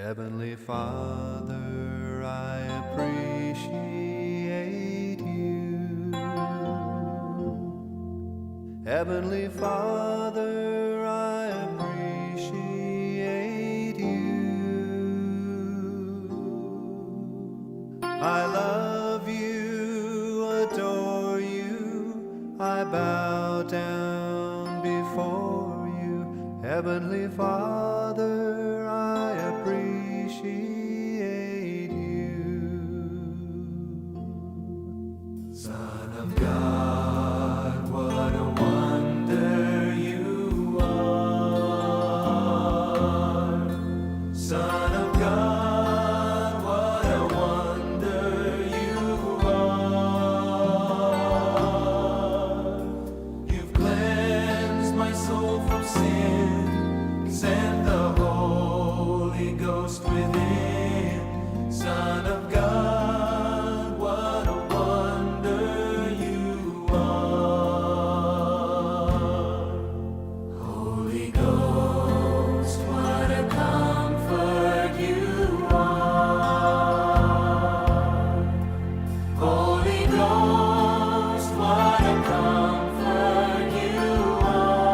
Heavenly Father, I appreciate you. Heavenly Father, I appreciate you. I love you, adore you, I bow down before you. Heavenly Father, I appreciate you. Son of God, what a wonder you are. Son of God, what a wonder you are. You've cleansed my soul from sin, sent the Holy Ghost within. Son of God, what a wonder you are. Holy Ghost, what a comfort you are. Holy Ghost, what a comfort you are.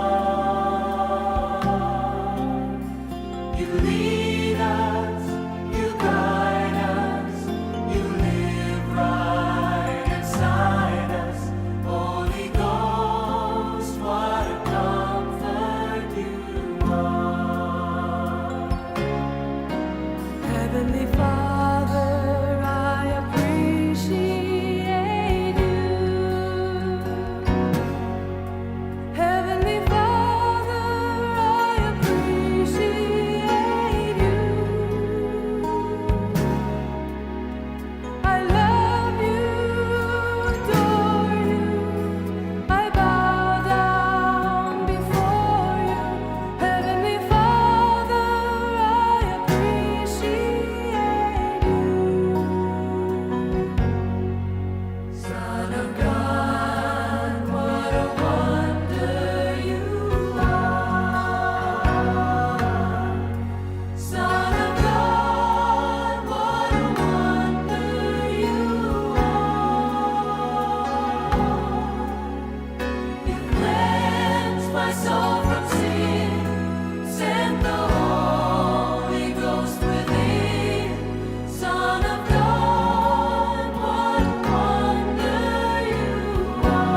You lead us, you guide us, you live right inside us. Holy Ghost, what a comfort you are. Heavenly Father, I appreciate you. Heavenly Father, I appreciate you. I love you, adore you. I bow down before you. Heavenly Father, I appreciate you. Son of God, what a wonder you are. Son of God, what a wonder you are. You cleansed my soul from sin, sent the Holy Ghost within. Son of God, what a wonder you are.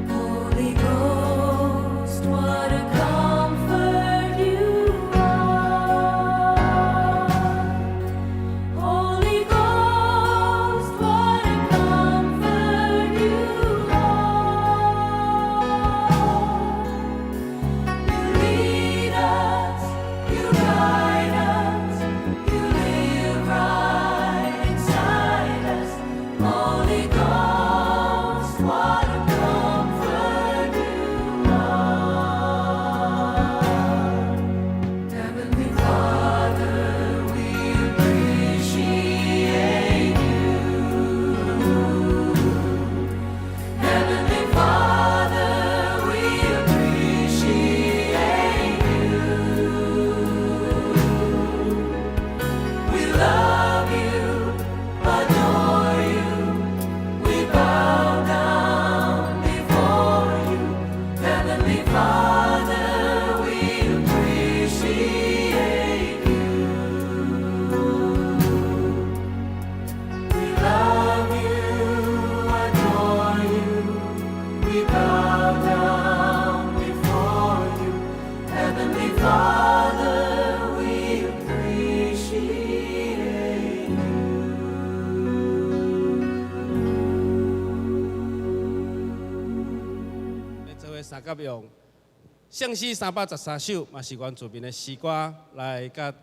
Holy Ghost, what a comfort you are. Holy Ghost, what a comfort you are. You lead us, you guide us, you live right inside us. Holy Ghost, what a comfort you are. Heavenly Father, we appreciate you. Heavenly Father, we appreciate you. We love you, adore you. We bow down before you. Heavenly Father, we appreciate you. We love you, adore you. We bow down before you. Heavenly Father, we appreciate you. 來做伙相佮用聖詩313首，嘛是原住民的詩歌，來佮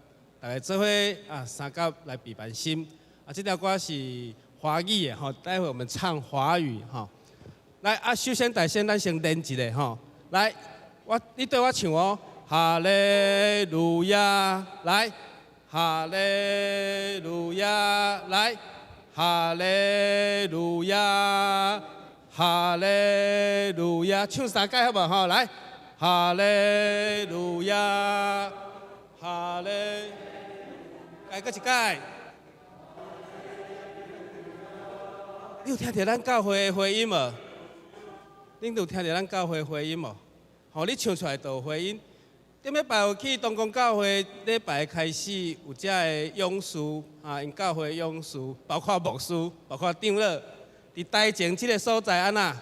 大家做伙啊相佮來彼盤心。啊，這條歌是華語的吼，待會我們唱華語吼。來啊，首先大先咱先練一下吼。來，我你對我唱哦，哈利路亞，來，哈利路亞，來，哈利路亞。哈利路亞，唱三擺好無吼？來，哈利路亞，哈利，來閣一擺。你有聽著咱教會的回音無？恁有聽著咱教會回音無？吼，你唱出來就有回音。頂禮拜有去東光教會，禮拜開始有遮的勇士啊，𪜶教會勇士，包括牧師，包括長老，佇台前這个所在按怎？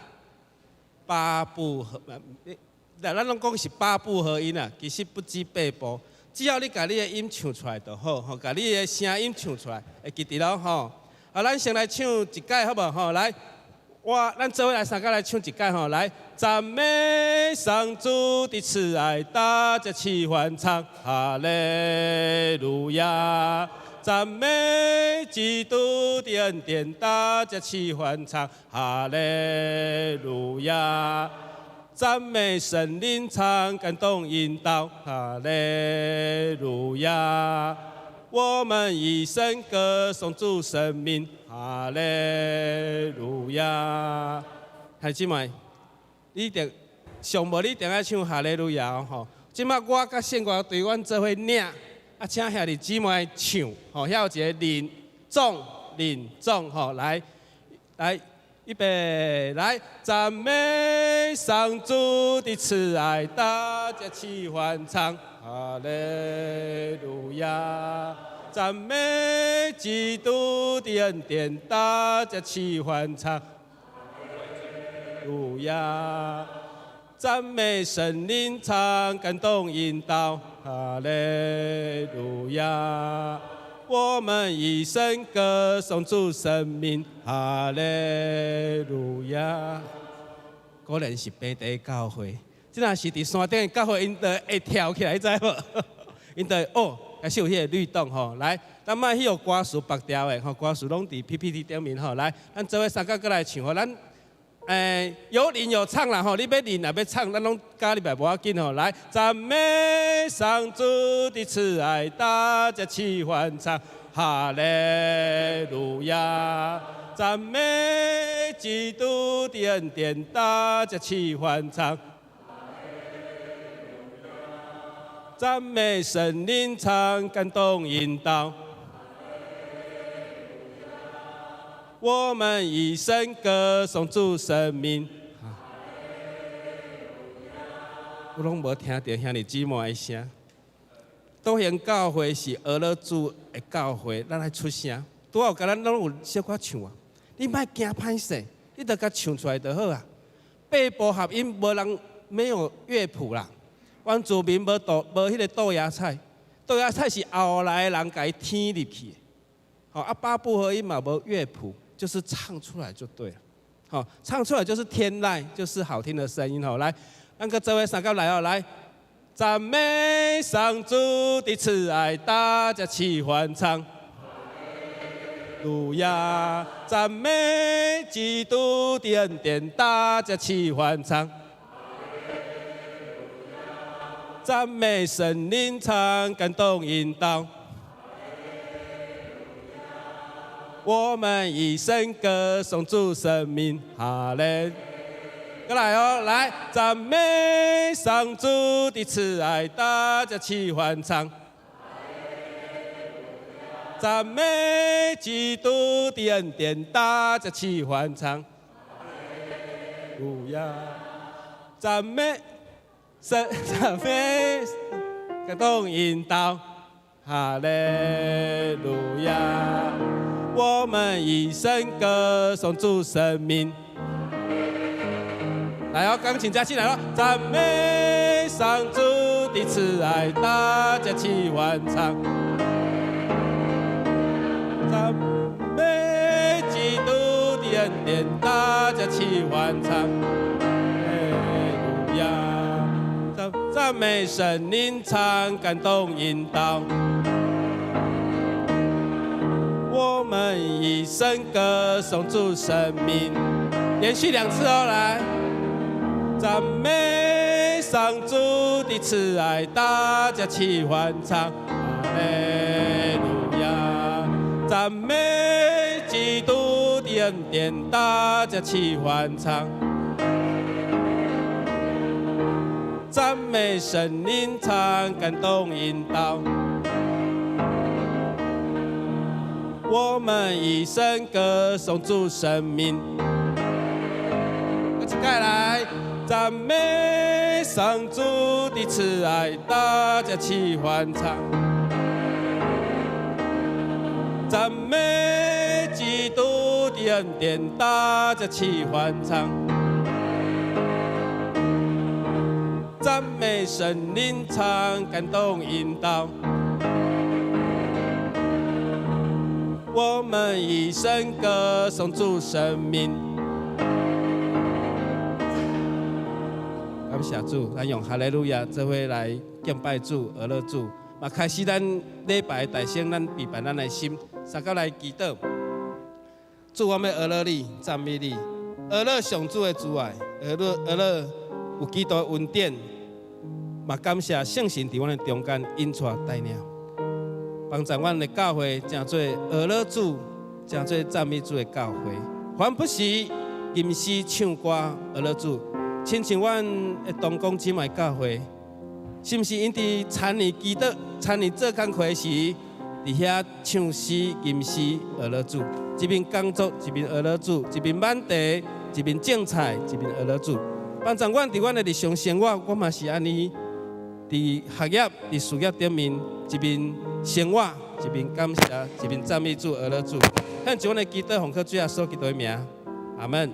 八步合，咱攏講是八步合音啊，其實不止八步，只要你共你的音唱出來就好，吼，共你的聲音唱出來，會記得囉吼。啊，咱先來唱一擺好無？吼，來，我咱做伙來三個來唱一擺吼，來，讚美上主的慈愛，大家齊歡唱，哈利路亞！讚美基督的恩典，大家齊歡唱，哈利路亞！讚美聖靈常感動引導，哈利路亞！我們一生歌頌主聖名，哈利路亞。兄姊妹，你著上無你一定愛唱哈利路亞吼。這擺我佮聖歌隊阮做伙領，啊，請兄弟姊妹唱，吼，遐有一個領總領總吼，來來，預備來，讚美上主的慈愛，大家齊歡唱。哈利路亞，讚美基督的恩典，大家齊歡唱。路亞，讚美聖靈常感動引導。哈利路亞，我們一生歌頌主聖名。哈利路亞，果然是平地教會。這若是佇山頂的教會，𪜶就會跳起來，你知無？𪜶就會哦，開始有彼個律動吼。來，咱莫去予歌詞縛掉的吼，歌詞攏佇 PPT 頂面吼。來，咱做伙三個閣來唱吼，咱有領有唱啦吼，你欲領也欲唱，咱攏加入來無要緊吼。來，讚美上主的慈愛，大家齊歡唱，哈利路亞！讚美基督的恩典，大家齊歡唱。讚美聖靈常感動引導，我們一生歌頌主聖名。我攏無聽著兄弟姊妹的聲。道興教會是學了主的教會，咱愛出聲。拄仔有共咱攏有小可唱啊，你莫驚歹勢，你著共唱出來就好啊。八步合音無人沒有樂譜啦。原住民無豆無彼个豆芽菜，豆芽菜是後來的人共伊添入去的。吼啊，八部合音嘛無樂譜，就是唱出來就對了。吼，唱出來就是天籟，就是好聽的聲音。吼，來，咱閣做伙三個來哦，來，讚美上主的慈愛，大家齊歡唱。路亞，讚美基督的恩典，大家齊歡唱。讚美聖靈常感動引導，我們一生歌頌主聖名，哈利。閣來哦，來讚美上主的慈愛，大家齊歡唱。讚美基督的恩典，大家齊歡唱。路亞，讚美。神讚美感動引導，哈利路亞！我們一生歌頌主聖名。來哦，鋼琴家進來咯！讚美上主的慈愛，大家齊歡唱。讚美基督的恩典，大家齊歡唱。哈利路亞！讚美聖靈常感動引導，我們一生歌頌主聖名。連續兩次哦，來，讚美上主的慈愛，大家齊歡唱，哈利路亞！讚美基督的恩典，大家齊歡唱。讚美聖靈常感動引導。我們一生歌頌主聖名。一起來讚美上主的慈愛，大家齊歡唱。讚美基督的恩典，大家齊歡唱。讚美聖靈常感動引導。我們一生歌頌主聖名。感謝主，咱用哈利路亞做伙來敬拜主、阿樂主。嘛，開始咱禮拜大聲，咱預備咱的心，三甲來祈禱。主，我欲阿樂你，讚美你，阿樂上主的慈愛，阿樂阿樂有基督的恩典，嘛感謝聖神佇阮的中間引帶帶領，幫助阮的教會成做阿樂主、成做讚美主的教會。凡不時吟詩唱歌阿樂主，親像阮的同工姊妹教會，是毋是𪜶佇參與祈禱、參與做工課時，佇遐唱詩吟詩阿樂主，一面工作一面阿樂主，一面挽地，一面種菜，一面阿樂主。幫助阮佇阮的日常生活，我嘛是按呢，佇學業、佇事業頂面，一面生活，一面感謝，一面讚美主、阿樂主。獻上阮的祈禱，奉靠主耶穌基督的名，阿門。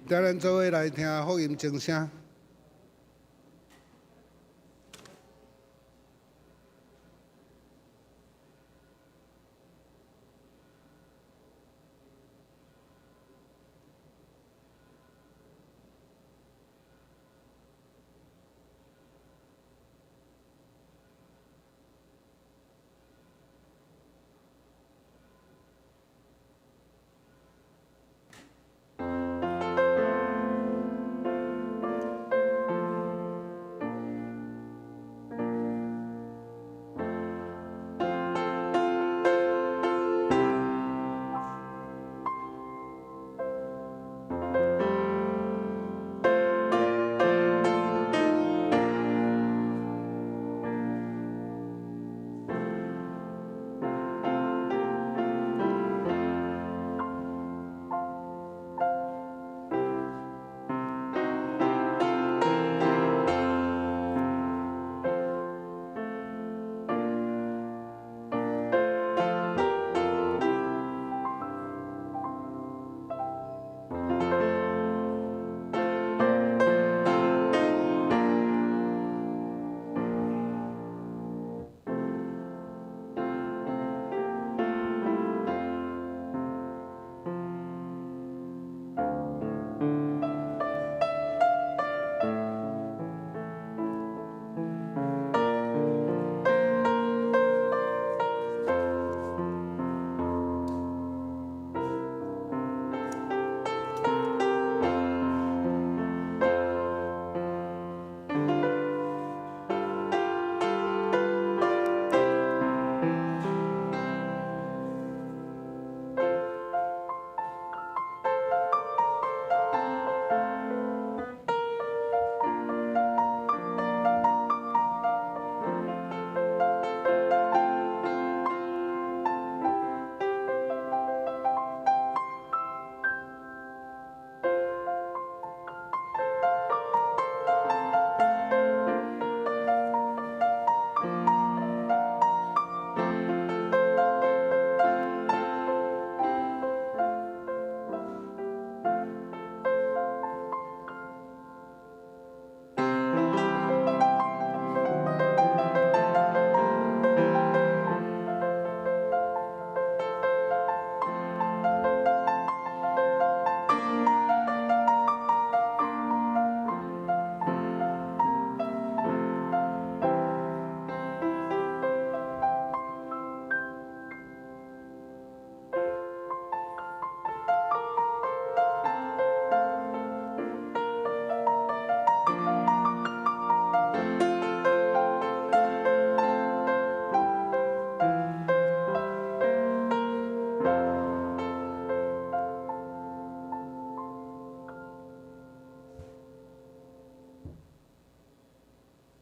請咱做伙來聽福音鐘聲。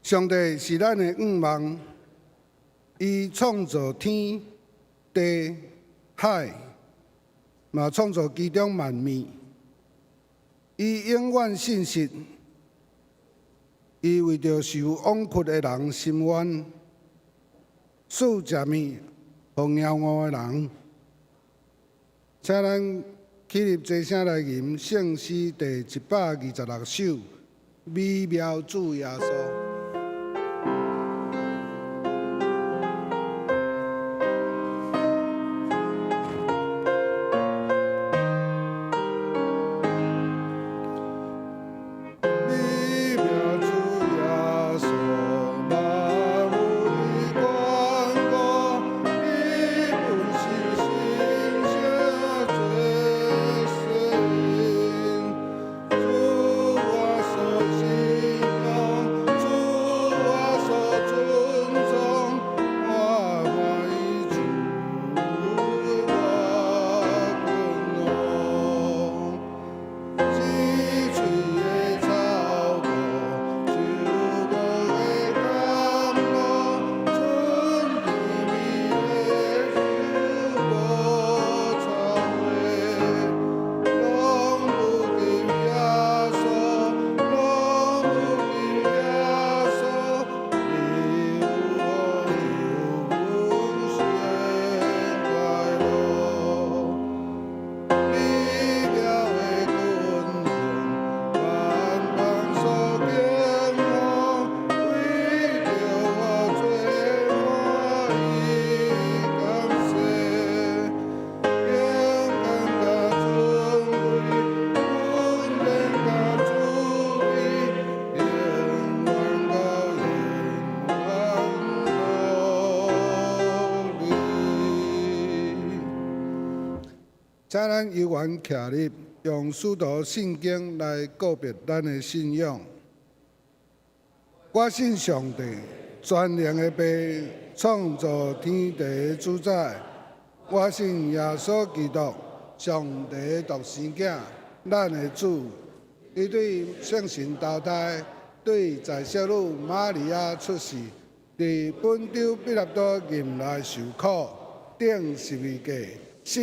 上帝是咱的向望，伊創造天地海，嘛創造其中萬物。伊永遠信實，伊為著受枉屈的人伸冤，賜食物予飢餓的人。請咱起立齊聲來吟聖詩第126首《美妙主耶穌》。美妙主耶穌，萬有的堅固，你本是神聖最聖，主我所敬仰，主我所尊崇，我歡喜主我君王。一喙的草木，秋露的甘露，春甜美的樹無草花，攏不及耶穌，攏不及耶穌，你有福救阮先快樂。美妙的君王，萬邦所敬仰，為著我罪歡喜感謝，勇敢佮尊貴，穩定佮慈悲，永遠到永遠予你。請咱有緣徛立，用使徒信經來告別咱的信仰。我信上帝，全能的父，創造天地的主宰。我信耶穌基督，上帝的獨生囝，咱的主。伊對聖神投胎，對在聖女瑪利亞出世，佇本丟彼拉多入內受苦，釘十字架，死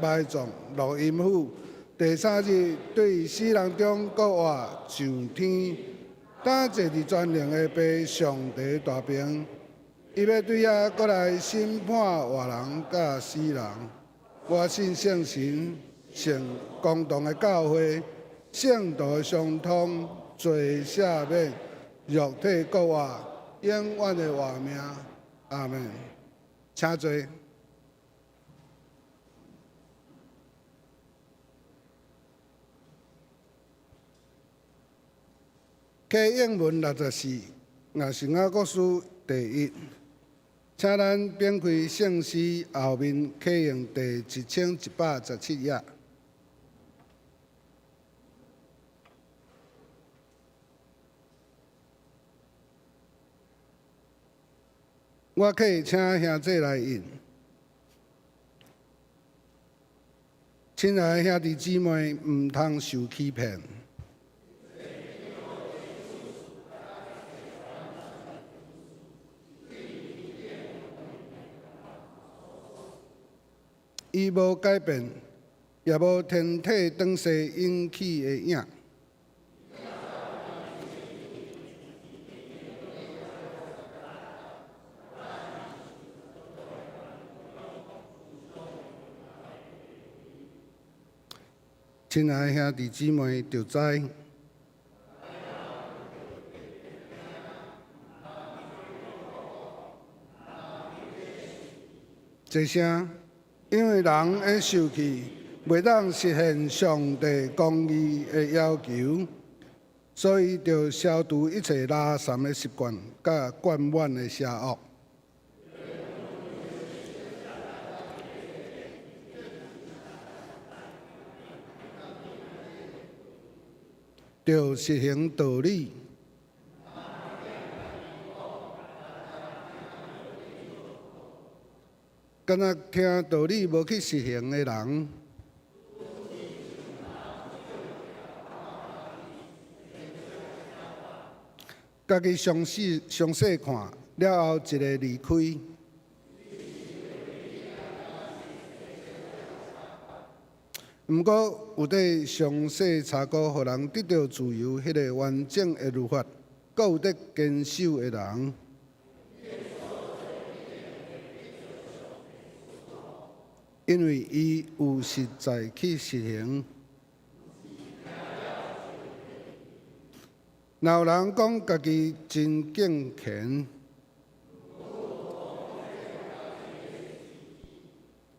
埋葬，落陰府。第三日對死人中復活上天，擔坐佇全能的父上帝大爿。伊欲對遐閣來審判活人佮死人。我信聖神，聖公同的教會，聖徒的相通，罪赦免，肉體復活，永遠的活命。阿門。請坐。啟應文64，也是雅各書第一。請咱展開聖詩後面啟應第1117頁。我可以請兄弟來印。親愛的兄弟姊妹，毋通受欺騙。伊無改變，也無天體轉世引起的影。親愛的兄弟姊妹，著知。齊聲，因為人的受氣袂當實現上帝公義的要求，所以著消除一切垃圾的習慣，佮灌滿的邪惡。著實行道理。敢若聽道理無去實行的人，家己詳細詳細看了後，一个離開。毋過有佇詳細查過，予人得著自由，彼个完整的律法，閣有佇堅守的人。因為伊有實在去實行。若有人講家己真敬虔，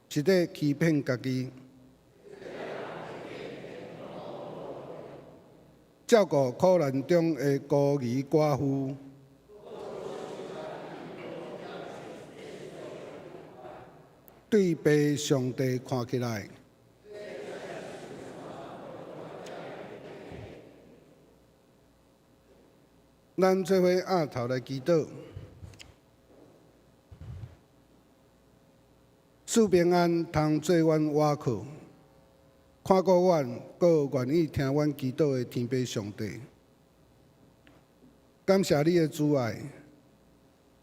是佇欺騙家己。照顧苦難中的孤兒寡婦，對父上帝看起來，咱做伙徛頭來祈禱，賜平安通做阮倚靠。看顧阮，閣願意聽阮祈禱的天父上帝，感謝你的慈愛。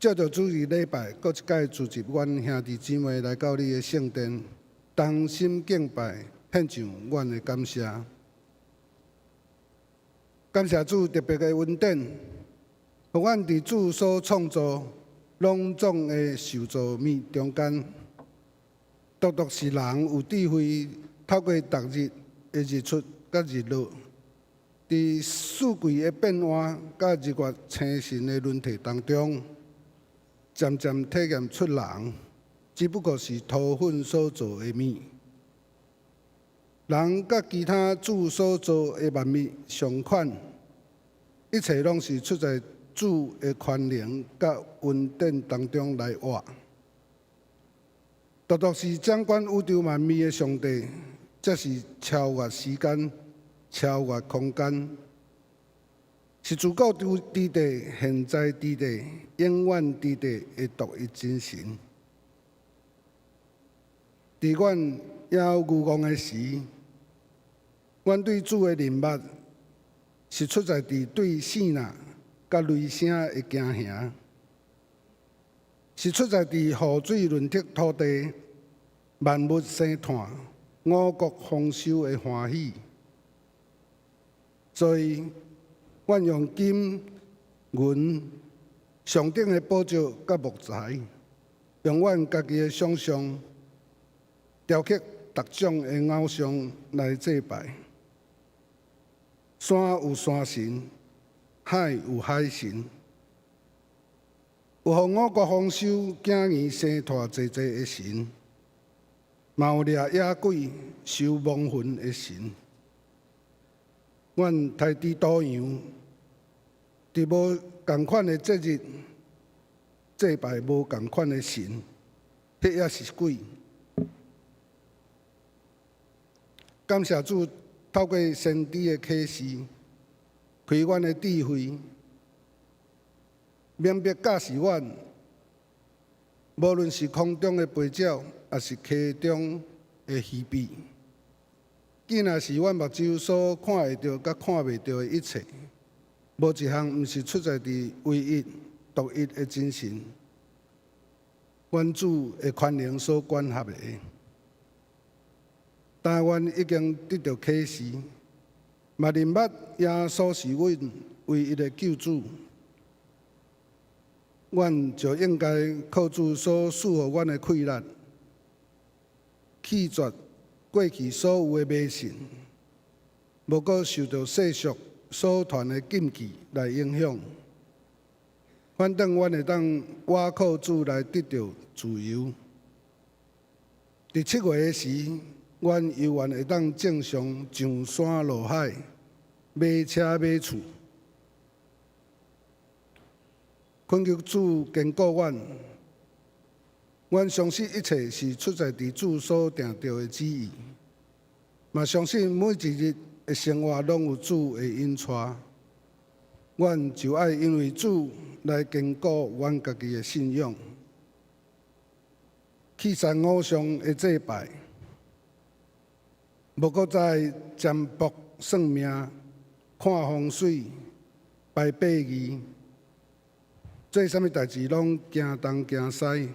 借著主日禮拜，閣一擺聚集阮兄弟姊妹來到你的聖殿，同心敬拜，獻上阮的感謝。感謝主特別的恩典，予阮佇主所創造攏總的受造物中間，獨獨是人有智慧。透過逐日的日出佮日落，佇四季的變換佮日月星辰的輪替當中，漸漸體驗出人只不過是塗粉所做的物。人佮其他主所造的萬物相款，一切攏是出在主的權能佮恩典當中來活。獨獨是掌管宇宙萬物的上帝。這是超越時間、超越空間，是自古之地、現在之地、永遠之地的獨一真神。佇阮猶有愚戇的時，阮對主的認捌是出在佇對爍爁佮雷聲的驚嚇，是出在佇雨水潤澤土地、萬物生湠、五穀豐收的歡喜，所以，阮用金銀上等的寶石佮木材，用阮家己的想象雕刻逐種的偶像來祭拜。山有山神，海有海神，有予五穀豐收、囝兒生湠濟濟的神。嘛有掠野鬼、收亡魂的神。阮刣豬屠羊，佇無仝款的節日祭拜無仝款的神，彼也是鬼。感謝主，透過先知的啟示，開阮的智慧，明白教示阮，無論是空中的飛鳥，抑是溪中的魚鱉，既若是阮目睭所看會著佮看袂著的一切，無一項毋是出在佇唯一、獨一的真神，阮主的權能所管轄的。但阮已經得著啟示，嘛認捌耶穌是阮唯一的救主，阮就應該靠主所賜予阮的氣力，棄絕過去所有的迷信，無閣受著世俗所傳的禁忌來影響。反轉阮會當倚靠主來得著自由。佇七月的時，阮猶原會當正常上山落海，買車買厝。懇求主堅固阮，阮相信一切是出在佇主所定著的旨意，嘛相信每一日的生活攏有主的引帶。阮就愛因為主來堅固阮家己的信仰，棄絕偶像的祭拜，無閣再占卜算命、看風水、排八字。做啥物代誌攏驚東驚西。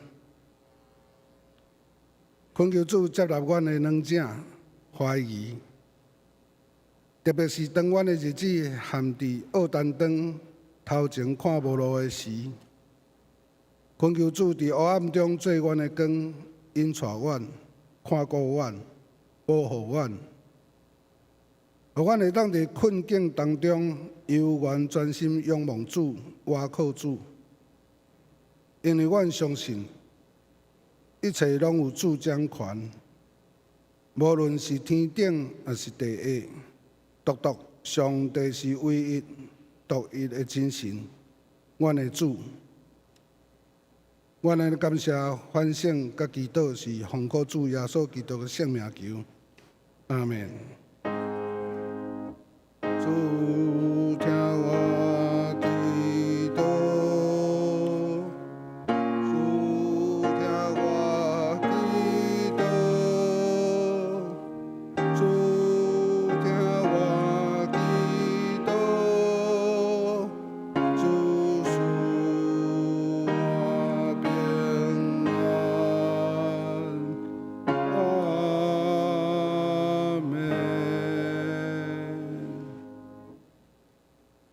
懇求主接納阮的軟弱、懷疑，特別是當阮的日子陷佇僫單當、頭前看無路的時，懇求主佇黑暗中做阮的光，引帶阮、看顧阮、保護阮，予阮會當佇困境當中，猶原專心仰望主、倚靠主，因為阮相信，一切攏有主掌權，無論是天頂抑是地下，獨獨上帝是唯一、獨一的真神，阮的主。阮的感謝、反省佮祈禱是奉靠主耶穌基督的聖名求，阿們。主聽我祈禱，主聽我祈禱，主聽我祈禱，主賜我平安，阿們。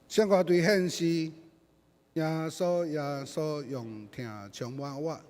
聖歌隊獻詩，耶穌耶穌用疼充滿我。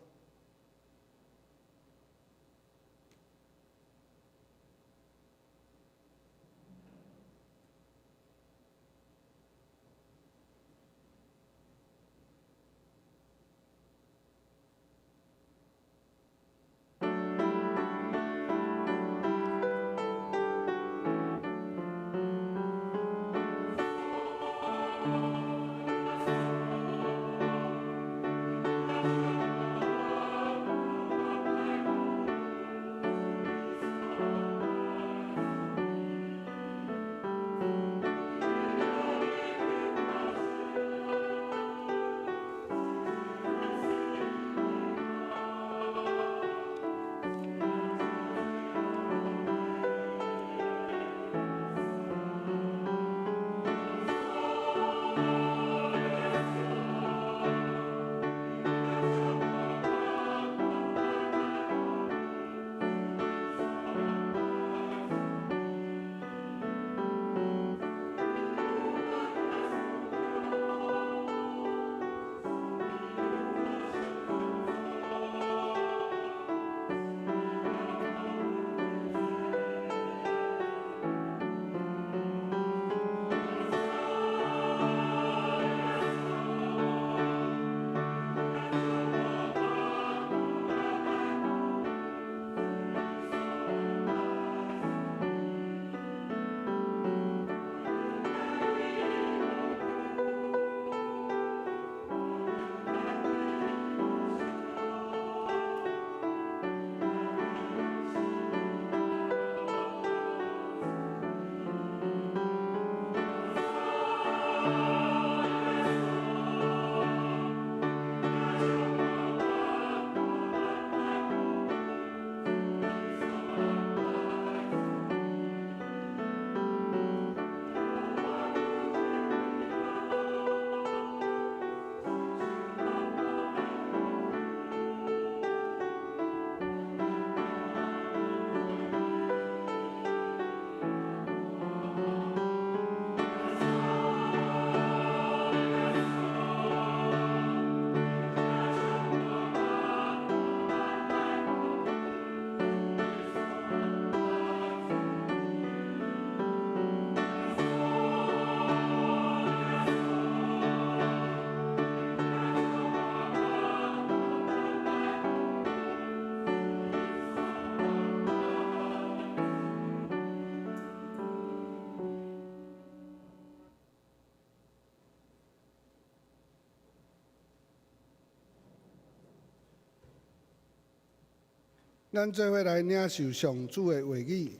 咱做伙來領受上主的話語。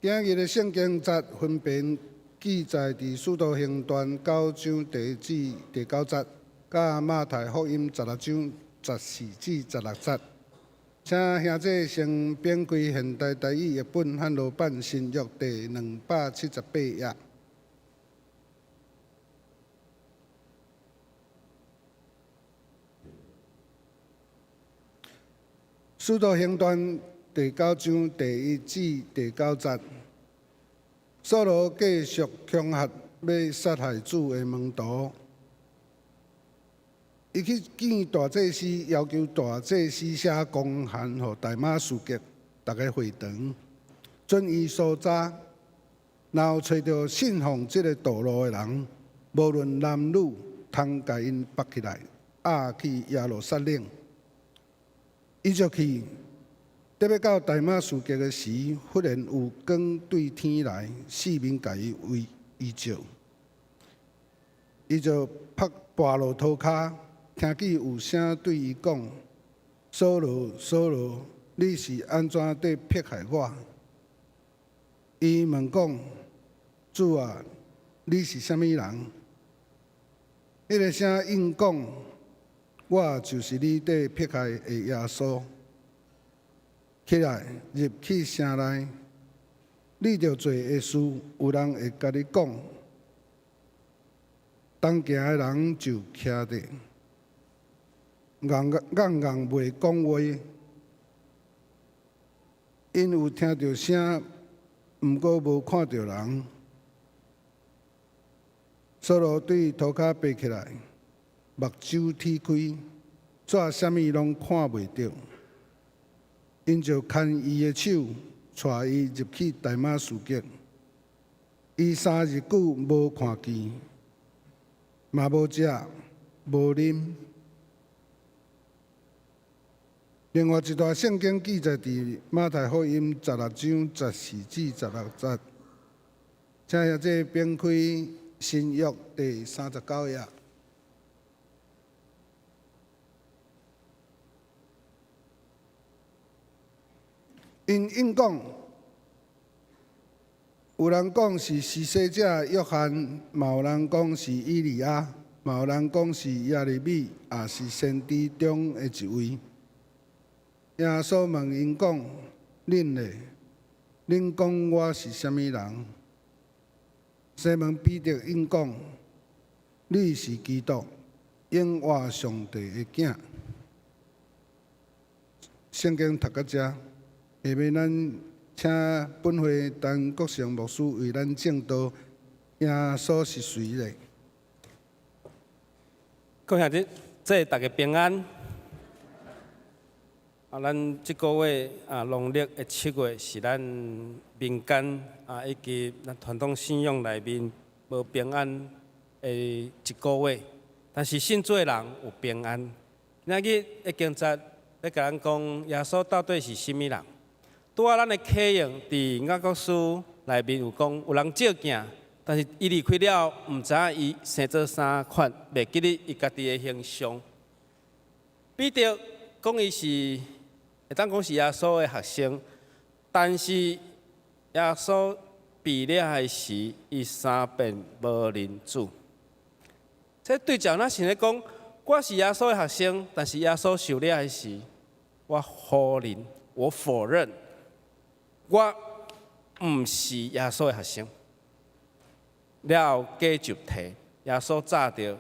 今日的聖經節分別記載佇《使徒行傳》九章第一至第九節，佮馬太福音16章14至16節。請兄弟先展開現代台語譯本漢羅版新約第278頁。使徒行傳第九章第一至第九節，掃羅繼續恐嚇欲殺害主的門徒。伊去見大祭司，要求大祭司寫公函予大馬士革逐个會堂，准伊搜查，若有揣著信奉這个道路的人，無論男女，通共𪜶縛起來，押去耶路撒冷。伊就去，佇欲到大馬士革的時，忽然有光對天來，四面共伊圍伊照，伊就拍跋落塗跤，聽見有聲對伊講：掃羅，掃羅，你是按怎佇迫害我？伊問講：主啊，你是啥物人？彼個聲應講：我就是你佇迫害的耶穌。起來，入去城內，你著做的事，有人會共你講。同行的人就徛著，戇戇袂講話。𪜶有聽著聲，毋過無看著人。掃羅對塗跤爬起來，目睭鐵開，煞啥物攏看袂著。𪜶就牽伊的手，帶伊入去大馬士革。伊三日久無看見，嘛無食，無啉。另外一段聖經記載佇馬太福音十六章十四至十六節，請兄弟翻開新約第三十九頁。𪜶應講，有人講是施洗者約翰，嘛有人講是以利亞，嘛有人講是耶利米，抑是先知中的一位。耶穌問𪜶講：恁咧，恁講我是啥物人？西門彼得應講：你是基督，永活上帝的囝。聖經讀到遮，下面咱請本會陳國成牧師為咱證道。耶穌是誰咧？各位兄弟，這逐家平安。啊，咱這個月啊，農曆的七月是咱民間啊，以及咱傳統信仰內面無平安的一個月。但是信主的人有平安。今仔日的經節欲共咱講，耶穌到底是啥物人？拄仔咱的啟用佇雅各書內面有講，有人照鏡，但是伊離開了，毋知影伊生做啥款，袂記得伊家己的形象。彼得講伊是會當講是耶穌的學生，但是耶穌被掠的時，伊三遍無認主。這對照咱想咧講，我是耶穌的學生，但是耶穌受掠的時，我否認，我否認，我毋是耶穌的學生。了後假就提，耶穌早就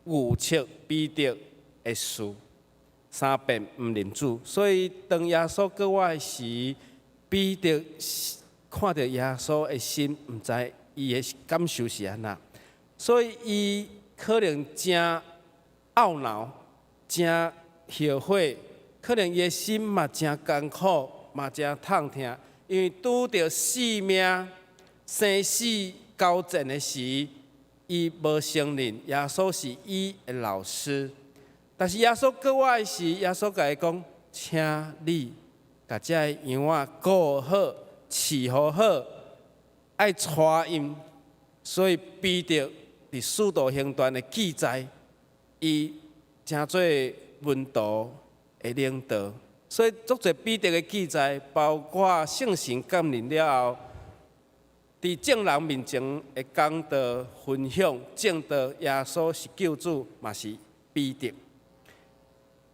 預測彼得的事。三遍毋認主，所以當耶穌閣活的時，彼得看著耶穌的心，毋知伊的感受是按怎，所以伊可能誠懊惱，誠後悔，可能伊的心嘛誠艱苦，嘛誠痛疼，因為拄著性命生死交戰的時，伊無承認耶穌是伊的老師。但是耶穌閣活的時，耶穌共伊講：請你共這个羊仔顧好、飼護好，愛帶𪜶。所以彼得佇使徒行傳的記載，伊成做門徒的領導。所以足濟彼得的記載，包括聖神降臨了後，佇眾人面前的講道分享，證道耶穌是救主，嘛是彼得。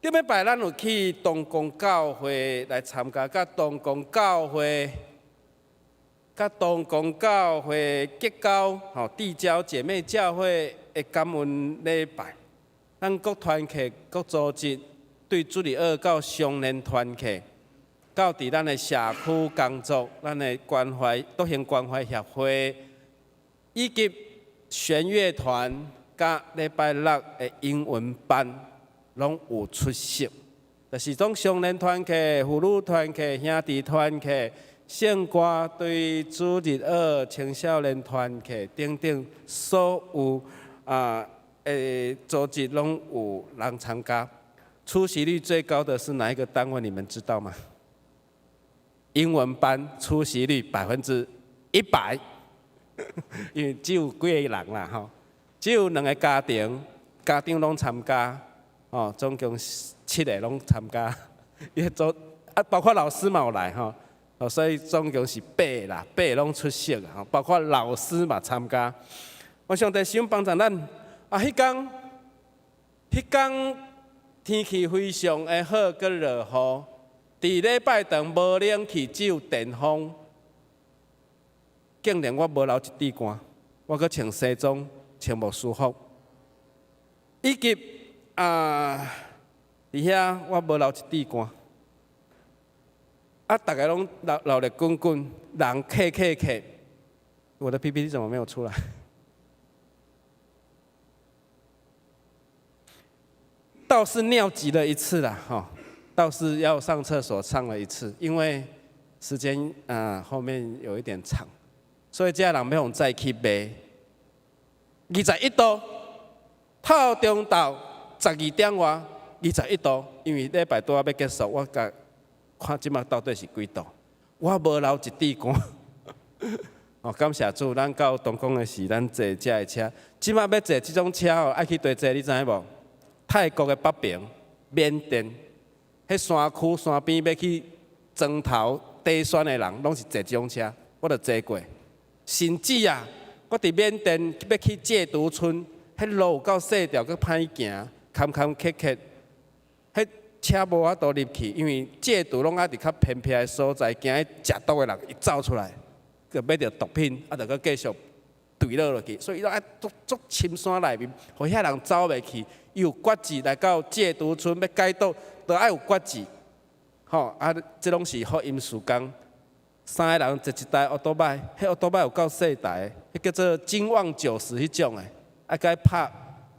頂禮拜咱有去東光教會來參加，佮東光教會、佮東光教會結交吼，締交姐妹教會的感恩禮拜。咱各團契、各組織對主日學到少年團契，到佇咱的社區工作，咱的關懷獨行關懷協會，以及弦樂團，佮禮拜六的英文班，攏有出席。就是講少年團契、婦女團契、兄弟團契、聖歌隊、主日學、青少年團契等等，所有啊的組織攏有人參加。出席率最高的是哪一個單位？你們知道嗎？英文班出席率100%，因為只有幾個人啦，吼，只有兩個家庭，家長攏參加，哦，總共七個攏參加，伊做啊，包括老師嘛有來吼，哦，所以總共是八個啦，八個攏出席吼，包括老師嘛參加。我上帝想幫助咱啊，彼工，彼工天氣非常的好，閣落雨。佇禮拜堂無冷氣，只有電風，竟然我無流一滴汗，我閣穿西裝，穿牧師服，以及啊，佇遐我無流一滴汗，啊，逐家攏流流熱滾滾，人客客客，我的 PPT 怎麼沒有出來？倒是尿急了一次啦，吼。倒是要上廁所上了一次，因為時間啊後面有一點長，所以這人欲予載去賣。21度，透中晝12點外，二十一度，因為禮拜拄仔欲結束，我共看這馬到底是幾度，我無流一滴汗。哦，感謝主，咱到東港的時，咱坐這的車，這馬欲坐這種車哦，愛去佗坐，你知影無？泰國的北爿，緬甸。彼山區山邊欲去磚頭底選的人，攏是坐這種車，我就坐過。甚至啊，我佇緬甸欲去戒毒村，彼路有夠細條，閣歹行，坎坎坷坷，彼車無法度入去，因為戒毒攏愛佇較偏僻的所在，驚彼食毒的人一走出來，閣買著毒品，啊，著閣繼續墜落落去，所以伊攏愛足足深山內面，予遐人走袂去。伊有決志來到戒毒村欲解毒，都愛有決志，吼啊！這攏是福音事工。三个人坐一台歐多擺，彼歐多擺有夠細台，彼叫做金旺90彼種的，愛共拍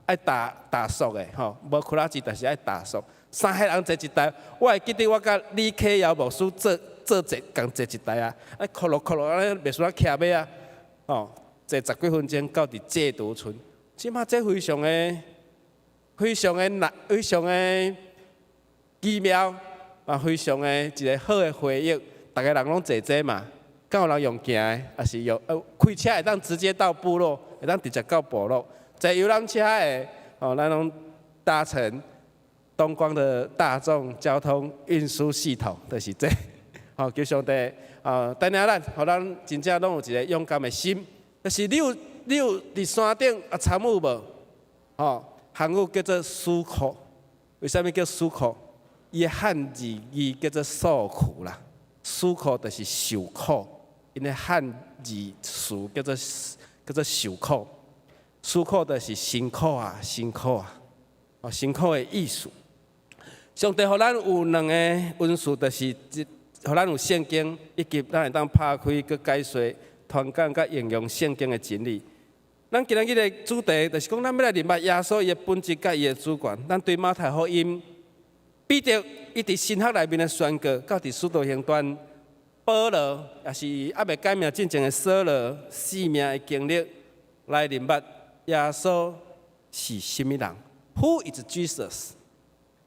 愛打打速的吼，無クラチ，但是愛打速。三個人坐一台，我會記得我佮李啟堯牧師做做坐仝坐一台啊，啊，哭落哭落按呢袂輸啊徛尾啊，吼，坐十幾分鐘到佇戒毒村，這馬這非常的。非常的難，非常的奇妙，嘛非常的一個好的回憶。逐家人攏坐這嘛，敢有人用行的，抑是用開車會當直接到部落，會當直接到部落。坐遊覽車的，哦，咱攏搭乘東光的大眾交通運輸系統，就是這。好，求上帝啊，帶領咱，予咱真正攏有一個勇敢的心。就是你有佇山頂啊參與無？吼。韓語叫做思苦，為啥物叫思苦？伊的漢字字叫做訴苦啦，思苦就是受苦，𪜶的漢字詞叫做受苦，思苦就是辛苦啊，辛苦啊，哦，辛苦的意思。上帝予咱有兩個恩賜，就是一，予咱有聖經，以及咱會當拍開閣解說、傳講佮應用聖經的真理。咱今日的主題就是講，咱欲來認捌耶穌伊的本質佮伊的主權。咱對馬太福音，彼得伊佇神學內面的宣告，到佇使徒行傳，保羅也是猶未改名進前的掃羅，性命的經歷來認捌耶穌是啥物人？Who is Jesus？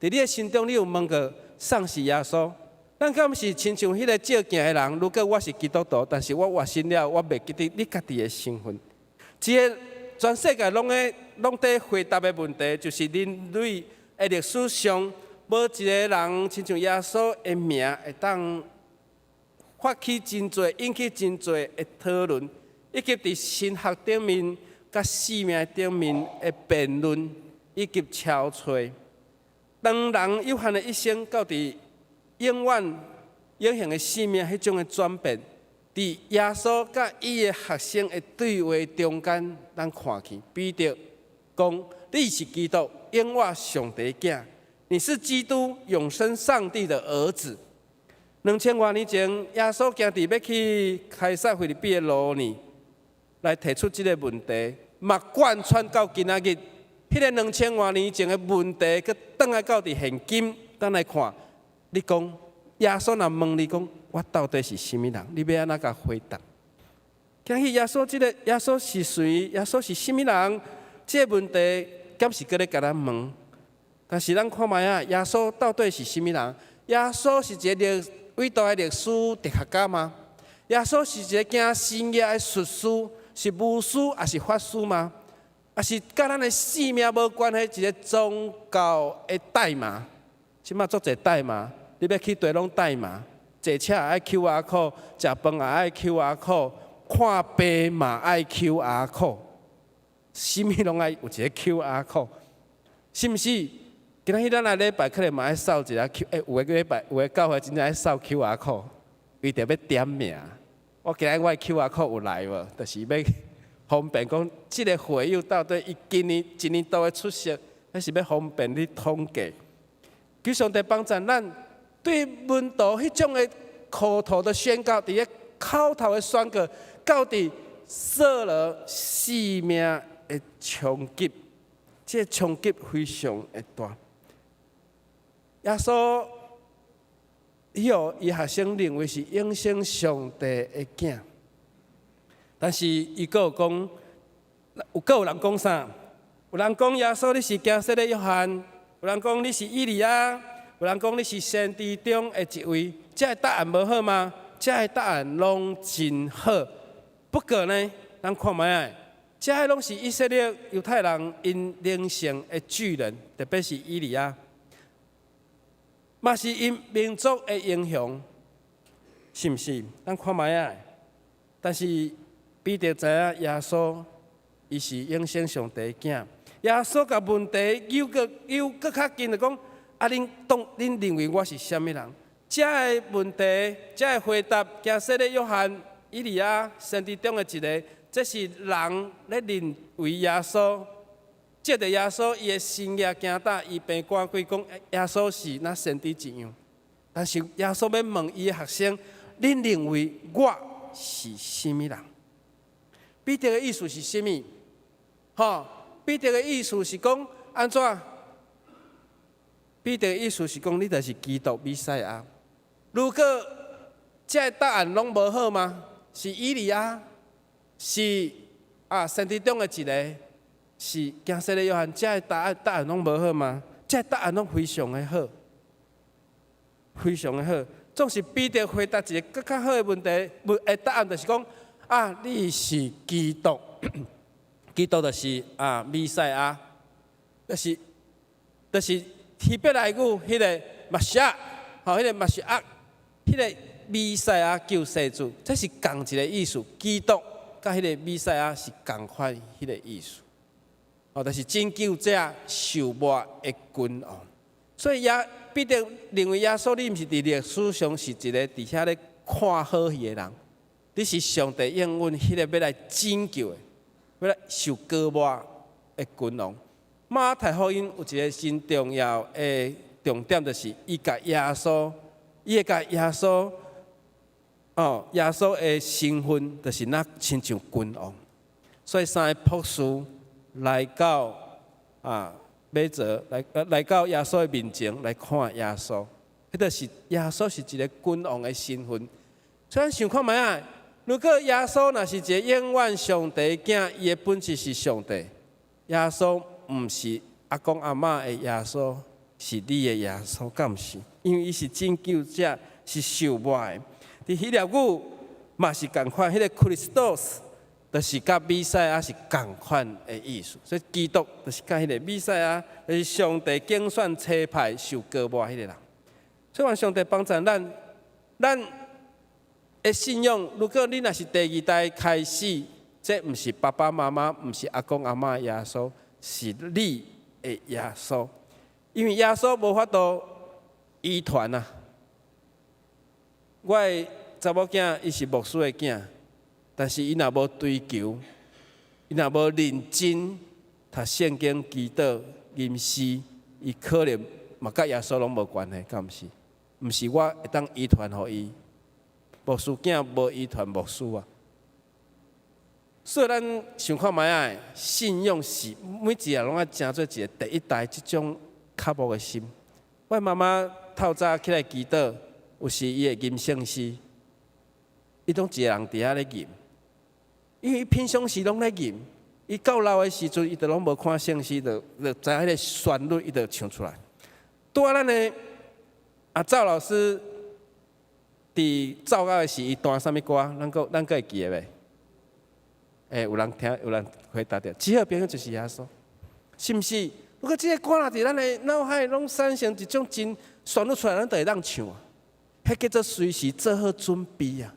佇你的心中，你有問過啥是耶穌？咱敢毋是親像彼個照鏡的人？如果我是基督徒，但是我活身了，我袂記得你家己的身份。這個全世界攏咧攏佇回答的問題，就是人類的歷史上，無一個人親像耶穌的名會當發起真濟、引起真濟的討論，以及佇神學頂面、佮生命頂面的辯論以及敲揣。當人有限的一生，到佇永遠永恆的生命彼種的轉變，佇耶穌佮伊的學生的對話中間，咱看見彼得講：你是基督，永活上帝的囝。你是基督，永生上帝的兒子。2000外年前，耶穌行佇欲去凱撒腓立比的路呢，來提出這个問題，嘛貫穿到今仔日。彼个兩千外年前的問題，閣轉來到佇現今，咱來看，你講耶穌若問你講，我到底是啥物人？你欲按怎共回答？今日耶穌這个耶穌是誰？耶穌是啥物人？這个問題，敢是閣咧共咱問？但是咱看覓啊，耶穌到底是啥物人？耶穌是一个偉大的歷史哲學家嗎？耶穌是一个行神蹟的術士，是巫師抑是法師嗎？抑是佮咱的性命無關係一个宗教的代碼？這馬足濟代碼，你欲去佗攏代碼，坐車也愛 QR code，食飯也愛 QR code，看病嘛愛 QR code，啥物攏愛有一个 QR code，是毋是？今仔日咱來禮拜可能嘛愛掃一下 Q，欸，有的禮拜有的教會真正愛掃 QR code，為著欲點名。我今日我的 QR code 有來無？就是欲方便講，這个會友到底伊今年一年度的出席，彼是欲方便你統計。求上帝幫助咱，對門徒彼種的口頭的宣告，佇咧口頭的宣告，到底掃羅性命的衝擊，這个衝擊非常的大。耶穌伊予伊學生認為是永生上帝的囝，但是伊閣有講，有閣有人講啥？有人講耶穌你是驚洗禮約翰，有人講你是以利亞，有人講你是先知中的一位。這个答案無好嗎？這个答案攏真好。不過呢，咱看覓仔，這个攏是以色列猶太人𪜶靈性的巨人，特別是以利亞，嘛是𪜶民族的英雄，是毋是？咱看覓仔，但是彼得知影耶穌，伊是永生上帝的囝。耶穌共問題又閣又閣較近，就講：啊，恁當恁認為我是啥物人？這个問題，這个回答，驚洗禮約翰、以利亞先知中的一个，這是人咧認為耶穌，藉著耶穌伊的神蹟行膽，醫病趕鬼，講耶穌是若先知一樣。但是耶穌欲問伊的學生：恁認為我是啥物人？彼得的意思是啥物？吼，彼得的意思是講按怎？彼得的意思是講，你就是基督彌賽亞。如果這个答案攏無好嗎？是以利亞，是啊，先知中的一个，是驚洗禮約翰，這个答案攏無好嗎？這个答案攏非常的好，非常的好。總是彼得回答一个閣較好的問題，問的答案就是講啊，你是基督，基督就是啊，彌賽亞，就是希伯來語彼个瑪西亞，吼，彼个瑪西亞，彼个彌賽亞救世主，這是仝一个意思。基督佮彼个彌賽亞是仝款彼个意思。哦，就是拯救者受抹的君王。所以耶彼得認為耶穌你毋是佇歷史上是一个佇遐咧看好戲的人，你是上帝應允彼个欲來拯救的，欲來受膏抹的君王。馬太福音有一个真重要的重點，就是伊共耶穌，伊會共耶穌，哦，耶穌的身份就是若親像君王，所以三個博士來到啊，馬槽來來到耶穌的面前來看耶穌，彼個是耶穌是一个君王的身份。所以咱想看覓仔，如果耶穌若是一个永遠上帝的囝，伊的本質是上帝。耶穌毋是阿公阿嬤的耶穌，是你的耶穌，敢毋是？因為伊是拯救者，是受抹的。佇希臘語嘛是仝款，彼个 Christos 就是佮彌賽亞是仝款的意思。所以基督就是佮彼个彌賽亞，就是上帝揀選差派受膏抹彼个人。所以願上帝幫助咱，咱的信仰，如果你若是第二代開始，這毋是爸爸媽媽，毋是阿公阿嬤耶穌，是你的耶穌。因為耶穌無法度遺傳啊。我的查某囝伊是牧師的囝，但是伊若無追求，伊若無認真讀聖經、祈禱、吟詩，伊可能嘛佮耶穌攏無關係，敢毋是？毋是我會當遺傳予伊，牧師囝無遺傳牧師啊。所以咱想看覓仔，信仰是每一個人攏愛成做一個第一代這種渴慕的心。我媽媽透早起來祈禱，有時伊會吟聖詩，伊攏一個人佇遐咧吟，因為伊平常時攏咧吟，伊到老的時陣，伊就攏無看聖詩，就知影彼個旋律，伊就唱出來。拄仔咱的阿趙老師佇奏樂的時，伊彈啥物歌？咱閣會記得袂？欸，有人聽，有人回答著。至好朋友就是耶穌，是毋是？如果這個歌若佇咱的腦海攏產生一種真旋律出來，咱就會當唱啊。彼叫做隨時做好準備啊！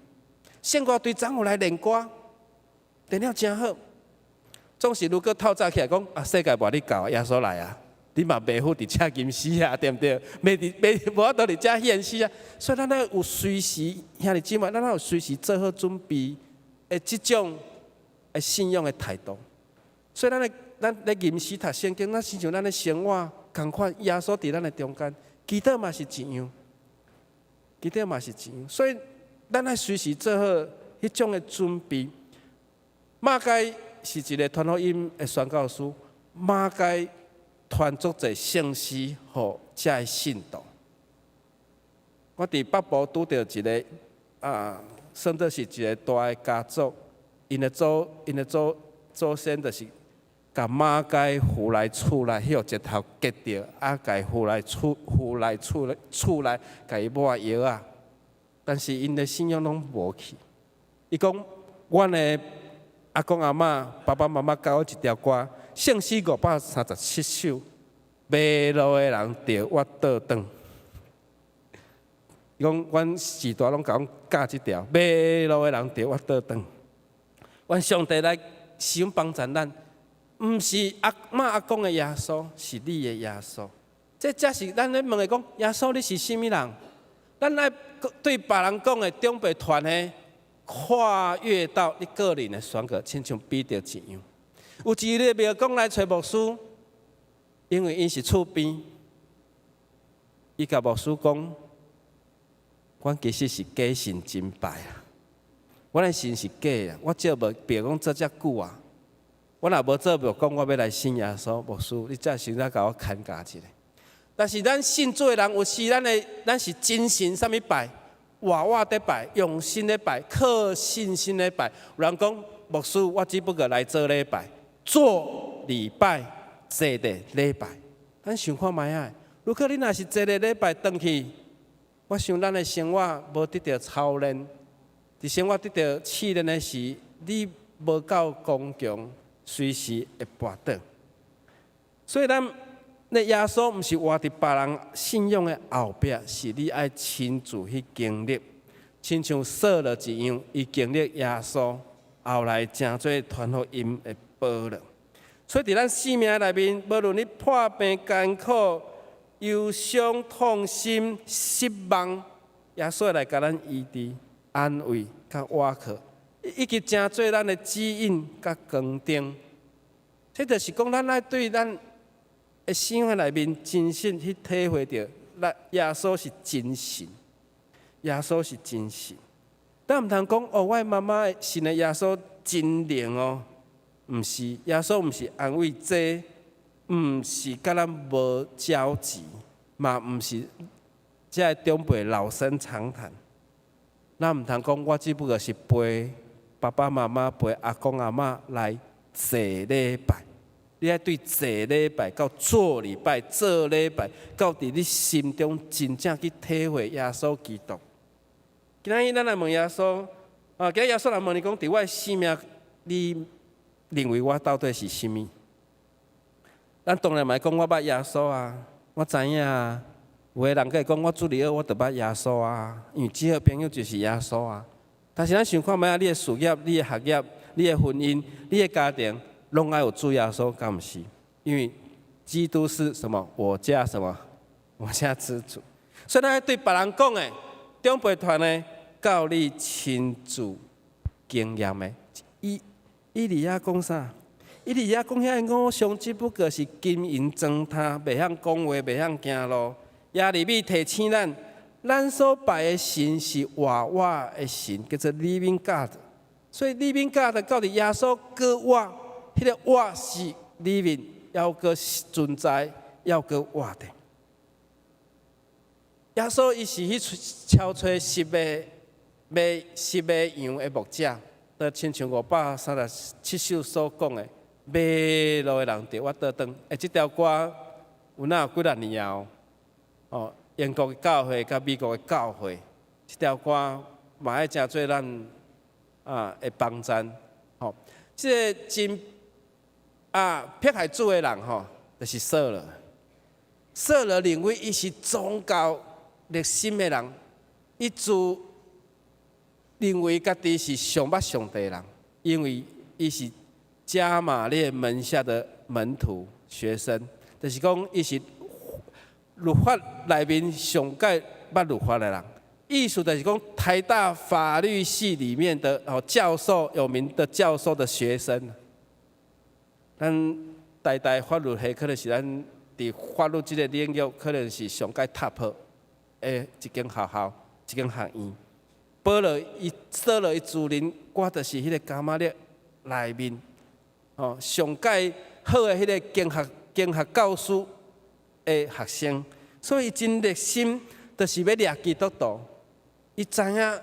聖歌隊昨有來練歌，練了誠好。總是如果透早起來講啊，世界末日到，耶穌來啊，你嘛袂赴佇遮吟詩啊，對毋對？袂佇袂無法度佇遮獻詩啊。所以咱愛有隨時兄弟姊妹，咱愛有隨時做好準備的這種的信仰的態度。所以咱咧咱咧吟詩讀聖經，咱親像咱咧生活仝款，耶穌佇咱的中間，祈禱嘛是一樣，祈禱嘛是一樣。所以咱愛隨時做好彼種的準備。馬偕是一個傳福音的宣教師，馬偕傳足濟聖詩予遮的信徒。我佇北部拄著一個啊，算做是一個大的家族，𪜶的祖先就是共馬偕扶來厝內，彼予石頭擊著，啊，共伊扶來厝內，共伊抹藥仔。但是𪜶的信仰攏無去。伊講，阮的阿公阿嬤、爸爸媽媽教我一條歌，聖詩537首，迷路的人著我倒轉。伊講，阮序大攏共阮教這條，迷路的人著我倒轉。願上帝來使用幫助咱，毋是阿嬤阿公的耶穌，是你的耶穌。這才是咱咧問伊講，耶穌你是啥物人？咱愛對別人講的長輩傳的，跨越到你個人的宣告，親像彼得一樣。有一个廟公來揣牧師，因為𪜶是厝邊，伊共牧師講：阮其實是假神真拜啊！阮的神是假的，我做廟公做遮久啊，我若無做廟公，我欲來信耶穌。牧師，你才先來共我牽教一下。但是咱信主的人，有時咱是真神啥物拜，活活佇拜，用心咧拜，靠信心咧拜。有人講牧師，我只不過來做禮拜，做禮拜，坐咧禮拜。咱想看覓仔？如果你若是坐咧禮拜轉去，我想咱的生活無得著操練，佇生活得著試煉的時，你無夠剛強，隨時會跋倒。所以咱那耶穌毋是活佇別人信仰的後壁，是你愛親自去經歷，親像掃羅一樣，伊經歷耶穌，後來成做傳福音的保羅。所以佇咱生命內面，無論你破病、艱苦、憂傷、痛心、失望，耶穌會來共咱醫治、安慰、佮倚靠，以及成做咱的指引佮光燈。這就是講，咱愛對咱的生活內面真實去體會著，咱耶穌是真神，耶穌是真神。咱毋通講哦，我媽媽信的耶穌真靈哦，毋是，耶穌毋是安慰劑，毋是佮咱無交集，嘛毋是遮个長輩老生常談。咱毋通講，我只不過是陪爸爸媽媽、陪阿公阿嬤來坐禮拜。你愛對坐禮拜到做禮拜、做禮拜，到佇你心中真正去體會耶穌基督。今仔日咱來問耶穌，啊，今仔耶穌來問你講，佇我的生命，你認為我到底是啥物？咱當然嘛會講我捌耶穌啊，我知影啊。有的人閣會講我主日學我就捌耶穌啊，因為至好朋友就是耶穌啊。但是咱想看覓仔，你的事業、你的學業、你的婚姻、你的家庭，攏愛有主耶穌，敢毋是？因為基督是什麼？我家什麼？我家之主。所以咱對別人講的，長輩傳的，到你親自經驗的。以利亞講啥？伊佇遐講遐個偶像，只不過是金銀磚炭，袂曉講話，袂曉行路。耶利米提醒咱，咱所拜的神是活活的神，叫做 Living God。所以 Living God 到底耶穌閣活，彼個活是 Living，猶閣存在，猶閣活的。耶穌伊是去超揣十个賣十个羊的牧者，就親像537首所講的，迷路的人著我倒轉。欸，這條歌有哪有幾若年啊？哦，英國的教會佮美國的教會，這條歌嘛愛誠做咱啊的幫贊。吼，這个真啊迫害主的人吼，就是掃羅。掃羅認為伊是宗教熱心的人，伊自認為家己是上捌上帝的人，因為伊是迦瑪列門下的門徒學生，就是講伊是律法內面上蓋捌律法的人。意思就是講台大法律系裡面的哦教授，有名的教授的學生。咱台大法律系可能是咱佇法律這個領域可能是上蓋 top 的一間學校，一間學院。保羅伊掃羅伊自認，我就是彼個迦瑪列內面，吼上蓋好的彼個經學教師的學生，所以真熱心，就是欲掠基督徒。伊知影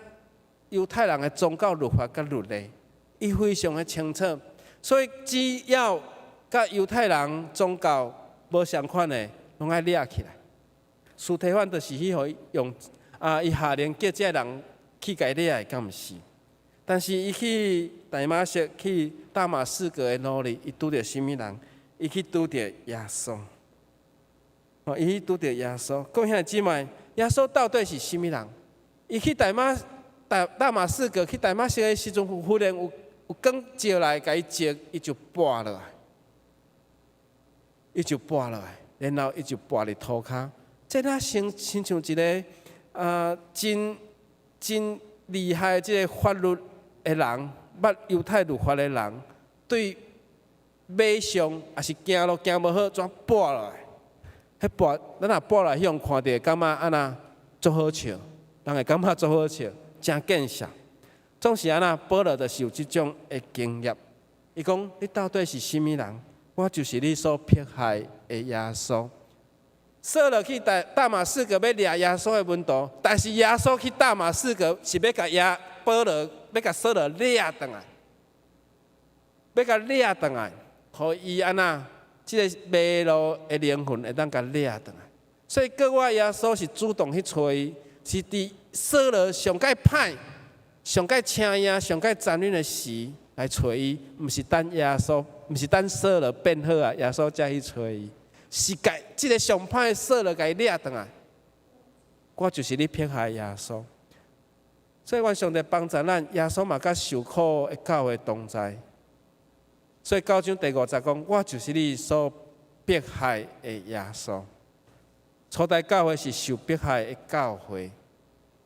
猶太人的宗教律法佮律例，伊非常的清楚，所以只要佮猶太人宗教無相仝的，攏愛掠起來。司提反就是去予伊用啊，伊下令叫這个人去共伊掠的，敢毋是？但是伊去大馬色去大馬士革的路裡，伊拄著啥物人？伊去拄著耶穌。哦，伊去拄著耶穌。各位兄弟姊妹，耶穌到底是啥物人？伊去大馬大大馬士革去大馬士革的時陣，忽然有光照來，共伊照，伊就跋落來，伊就跋落來，然後伊就跋佇塗跤。這若親親像一个啊，真真厲害這个法律的人，捌猶太律法的人，對馬上抑是行路行無好，怎跋落來？彼跋，咱若跋落來，彼種看著感覺按怎足好笑，人會感覺足好笑，誠見笑。總是按怎，保羅就是有這種的經驗。伊講：你到底是啥物人？我就是你所迫害的耶穌。掃羅去大大馬士革欲掠耶穌的門徒，但是耶穌去大馬士革是欲共耶保羅，欲共掃羅掠轉來，欲共掠轉來，予伊按怎？這个迷路的靈魂會當共掠轉來。所以閣我耶穌是主動去揣伊，是佇掃羅上蓋歹、上蓋請影、上蓋殘忍的時來揣伊，毋是等耶穌，毋是等掃羅變好啊，耶穌才去揣伊。是共這个上歹的掃羅共伊掠轉來，我就是你迫害耶穌。所以，願上帝幫助咱，耶穌嘛佮受苦的教會同在。所以九章第五節講，我就是你所迫害的耶穌。初代教會是受迫害的教會，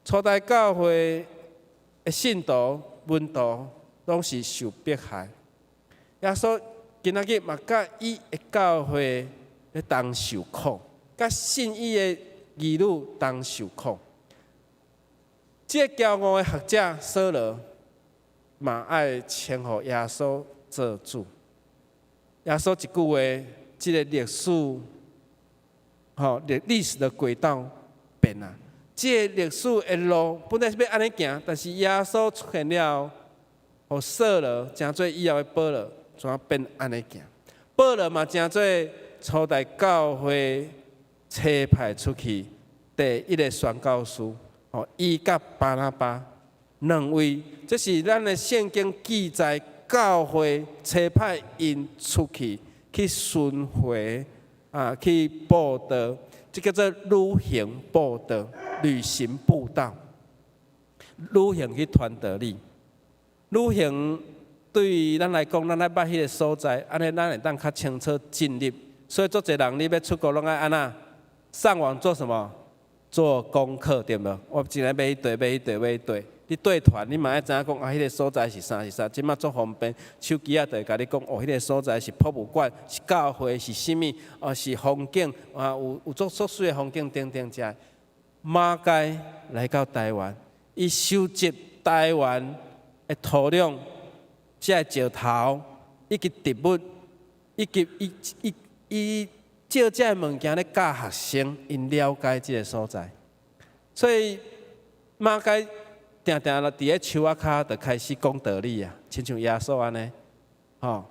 初代教會的信徒門徒攏是受迫害。耶穌今仔日嘛佮伊的教會咧同受苦，佮信伊的兒女同受苦。這個驕傲的學者掃羅嘛愛稱呼耶穌做主。耶穌一句話，這个歷史，吼歷歷史的軌道變啊！這个歷史的路本來是欲按呢行，但是耶穌出現了後，予掃羅成做以後的保羅，怎變按呢行？保羅嘛成做初代教會差派出去第一个宣教師，吼，伊佮巴拿巴兩位，這是咱的聖經記載，教會差派𪜶出去去巡迴啊，去佈道，這叫做旅行佈道、旅行佈道、旅行去傳道理。旅行對於咱來講，咱愛捌彼个所在，按呢咱會當較清楚進入。所以，足濟人你欲出國，攏愛按怎？上網做什麼？做功課，對無？我今日欲去佗，欲去佗，欲去佗。你缀團，你嘛愛知影講啊，彼個所在是啥是啥。這馬足方便，手機仔就會共你講哦，彼個所在是博物館，是教會，是啥物？哦，是風景啊，有足足媠的風景等等遮。馬偕來到台灣，伊收集台灣的土壤、這个石頭以及植物，以及伊伊伊借這个物件咧教學生，𪜶了解這个所在。所以馬偕定定咧佇咧樹仔跤就開始講道理啊，親像耶穌按呢，吼，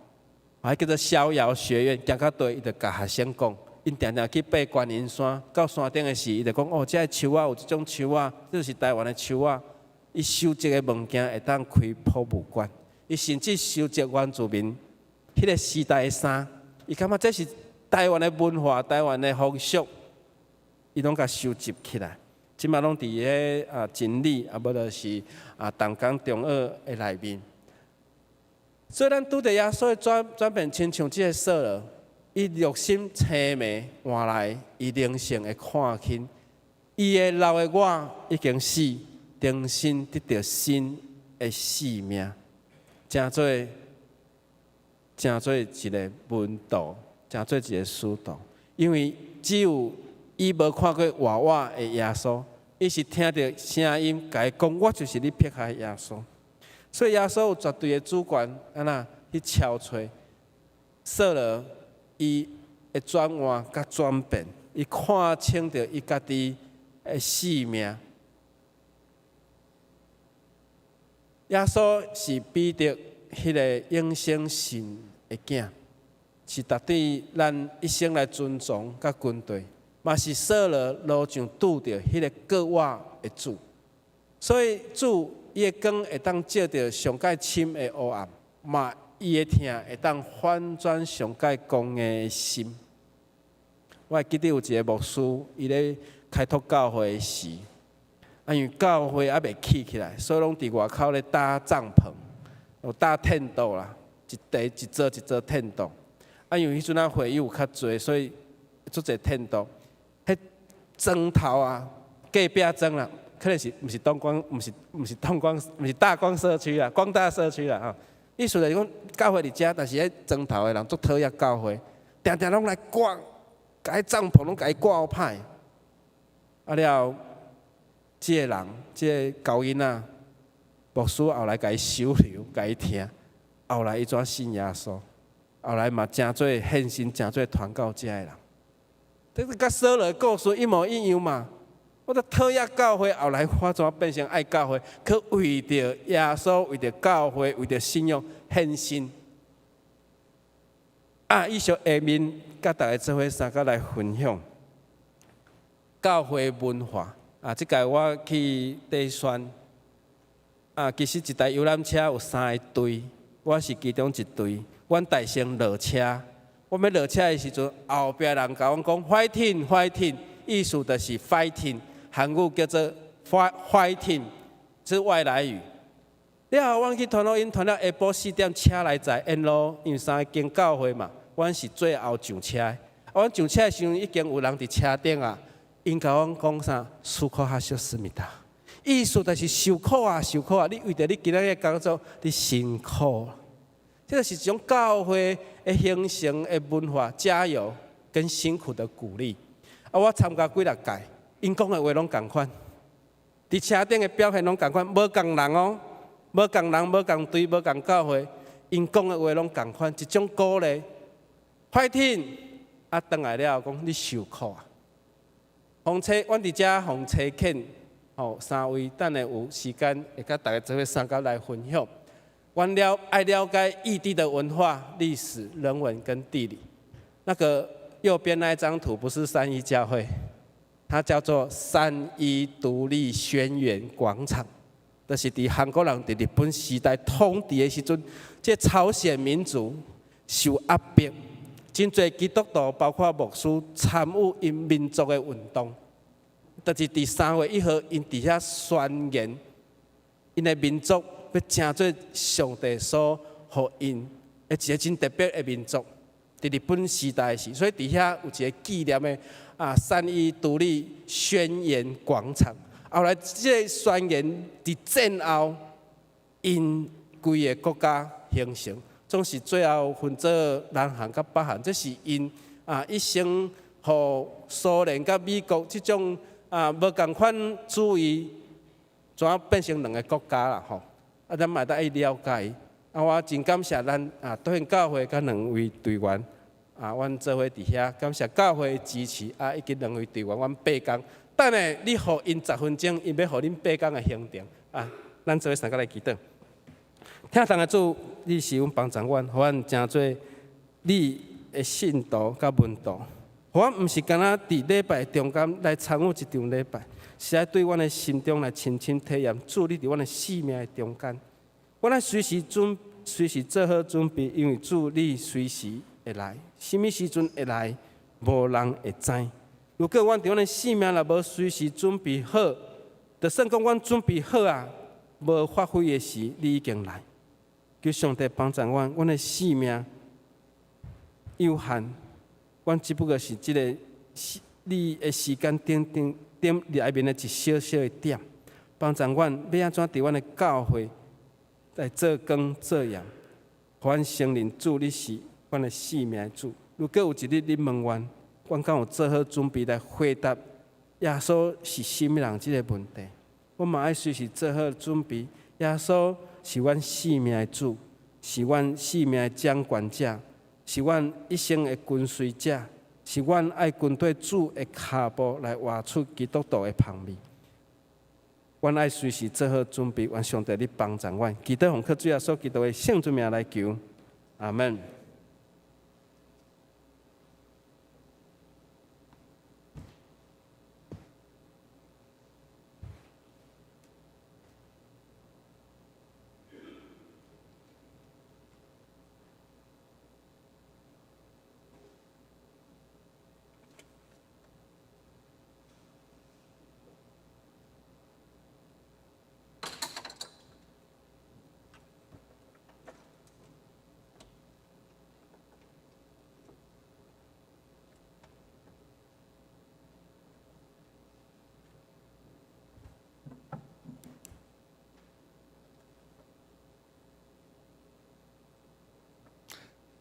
還叫做逍遙學院，行到佗，伊就共學生講，𪜶定定去爬觀音山，到山頂的時，伊就講哦，這个樹仔有這種樹仔，這是台灣的樹仔。伊收集的物件會當開博物館，伊甚至收集原住民彼个時代的衫，伊感覺這是台灣的文化、台灣的風俗，伊攏共收集起來。這馬攏佇彼啊真理，啊無就是啊淡江中學的內面。所以咱拄著耶穌的轉變，親像這个掃羅，伊肉心青迷換來，伊靈性會看輕，伊的老的我已經死，重新得著新的生命，成做一个門徒，成做一个使徒。因為只有伊無看過活活的耶穌，伊是聽著聲音共伊講，我就是你迫害的耶穌。所以耶穌有絕對的主權，按怎去敲揣掃羅，伊的轉換佮轉變，伊看清著伊家己的性命。耶穌是彼得彼个永生神的囝，是值得咱一生來尊崇佮跟隨。嘛是掃羅路上拄著彼个告我的主，所以主伊的光會當照著上蓋深的黑暗，嘛伊的疼會當反轉上蓋剛硬的心。我會記得有一个牧師，伊咧開拓教會時，啊，因為教會猶未起起來，所以攏佇外口咧搭帳篷，有搭텐트啦，一地一座一座텐트。啊，因為彼陣仔會友較濟，所以足濟텐트。彼磚頭啊，隔壁莊啦，可能是毋是東光，毋是東光，毋是大光社區啦，光大社區啦吼。意思就是講教會佇遮，但是彼磚頭的人足討厭教會，定定攏來掛，共彼帳篷攏共伊掛歹。啊了，這个人，這个厚囡仔，牧師後來共伊收留，共伊疼，後來伊怎信耶穌？後來嘛成做獻身，成做傳教遮的人。這個佮掃羅的故事一模一樣嘛。我都討厭教會，後來我怎變成愛教會？去為著耶穌，為著教會，為著信仰獻身。啊，以上下面佮大家做伙相共來分享教會文化。啊，這屆我去短宣。啊，其實一台遊覽車有三個隊，我是其中一隊。阮大先落車。我欲落車的時陣，後壁人共阮講 “fighting fighting”，意思就是 fighting，韓語叫做 fighting，這是外來語。了後，阮去傳福音，傳了下晡4點車來載，沿路因為三間教會嘛，阮是最後上車的。阮上車的時陣，已經有人佇車頂啊，𪜶共阮講啥？수고하셨습니다。意思就是受苦啊，受苦啊！你為著你今仔日的工作，你辛苦。這個是一種教會的形成的文化，加油跟辛苦的鼓勵。啊，我參加幾六屆，𪜶講的話攏仝款，佇車頂的表現攏仝款，無仝人哦，無仝人，無仝隊，無仝教會，𪜶講的話攏仝款，一種鼓勵。fighting，啊，轉來了後講你受苦啊。風車，阮佇遮予差遣，吼三位，等下有時間會佮大家做伙相共來分享。阮了愛了解異地的文化、歷史、人文跟地理。那個右邊那一張圖不是三一教會，它叫做三一獨立宣言廣場，就是佇韓國人佇日本時代統治的時陣，這朝鮮民族受壓迫，真濟基督徒包括牧師參與𪜶民族的運動，就是佇3月1號，𪜶佇遐宣言，𪜶的民族欲成做上帝所予𪜶的一個真特別的民族。佇日本時代時，所以佇遐有一個紀念的啊三一獨立宣言廣場。啊，後來這个宣言佇戰後，𪜶規个國家形成，總是最後分做南韓佮北韓，這是𪜶啊一生予蘇聯佮美國這種啊無仝款主義，怎啊變成兩个國家啦吼？啊，咱嘛會當愛了解。啊，我真感謝咱啊，多興教會佮兩位隊員啊，阮做伙佇遐，感謝教會的支持啊，以及兩位隊員，阮八工。等下你予𪜶10分鐘，𪜶欲予恁八工的行程啊，咱做伙相佮來祈禱。疼痛的主，你是阮幫助阮，予阮成做你的信徒佮門徒，予阮毋是干焦佇禮拜中間來參與一場禮拜，是愛對阮的心中來深深體驗主你佇阮的生命的中間。阮愛隨時準，隨時做好準備，因為主你隨時會來，啥物時陣會來，無人會知。如果阮佇阮的生命若無隨時準備好，就算講阮準備好啊，無發揮的時，你已經來。求上帝幫助阮，阮的生命有限，阮只不過是這个你的時間點點點內面的一小小的點，幫助阮欲按怎佇阮的教會來做光做鹽，予阮承認主你是阮的生命的主。如果有一日你問阮，阮敢有做好準備來回答耶穌是啥物人這个問題？阮嘛愛隨時做好準備。耶穌是阮生命的主，是阮生命的掌權者，是阮一生的跟隨者，是阮愛跟綴主的跤步來活出基督徒的芳味。阮愛隨時做好準備，願上帝你幫助阮。祈禱奉靠主耶穌基督的聖尊名來求，阿門。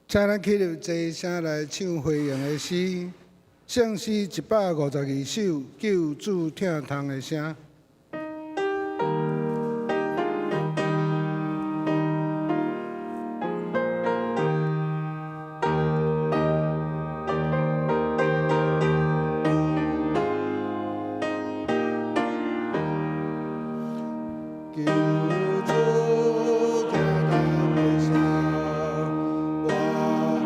請咱起立齊聲來唱回應的詩，聖詩152首，救主疼痛的聲。救主疼痛的聲，我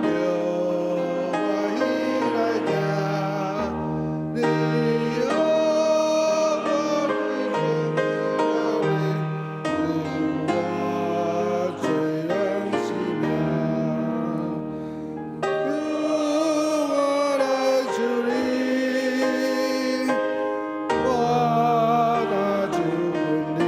著歡喜來聽。你予我對罪我罪人生命，求我來求你，我若就問你。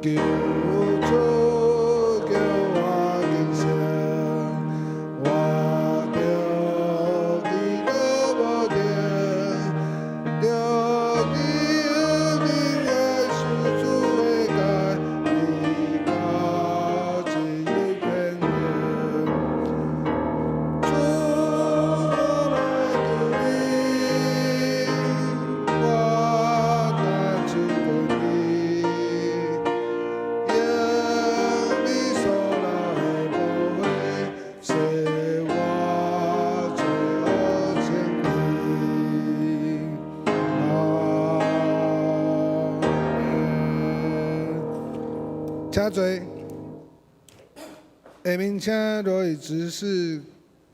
求主叫我更新，我著祈禱無停，著求你愛受主的戒，直到這日變成。主，我來求你，我懇求你，用你所流的寶血，洗我罪惡清淨。阿們。請坐。下面請羅宇執事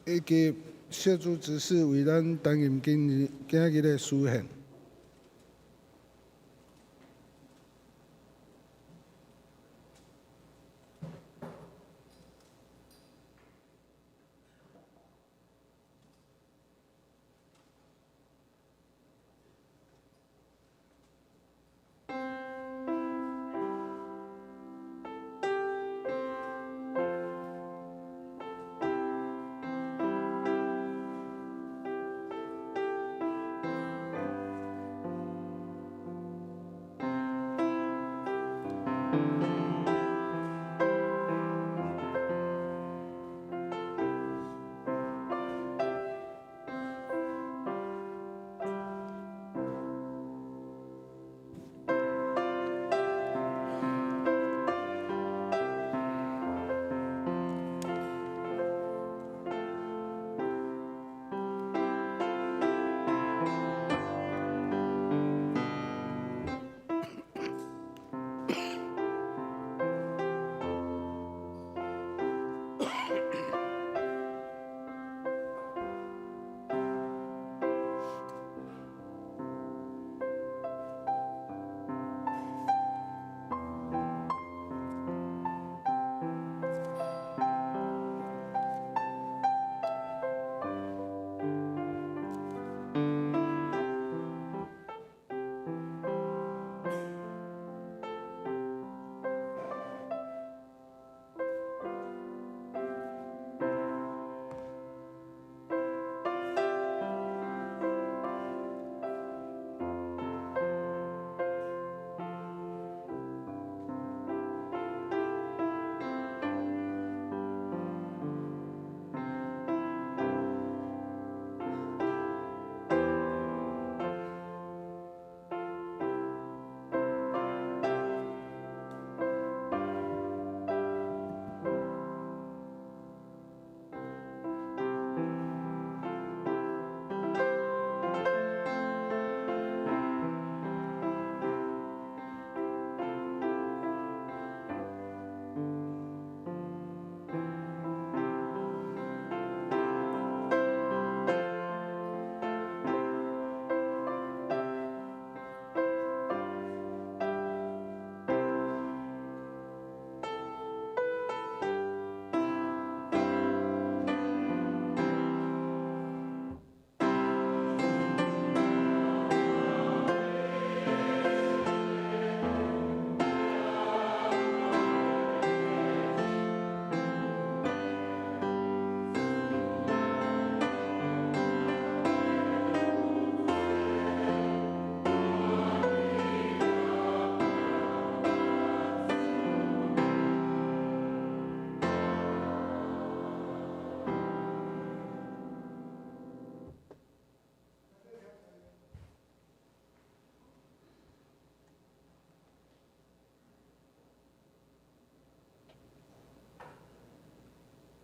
以及謝主執事為咱擔任今日的司獻。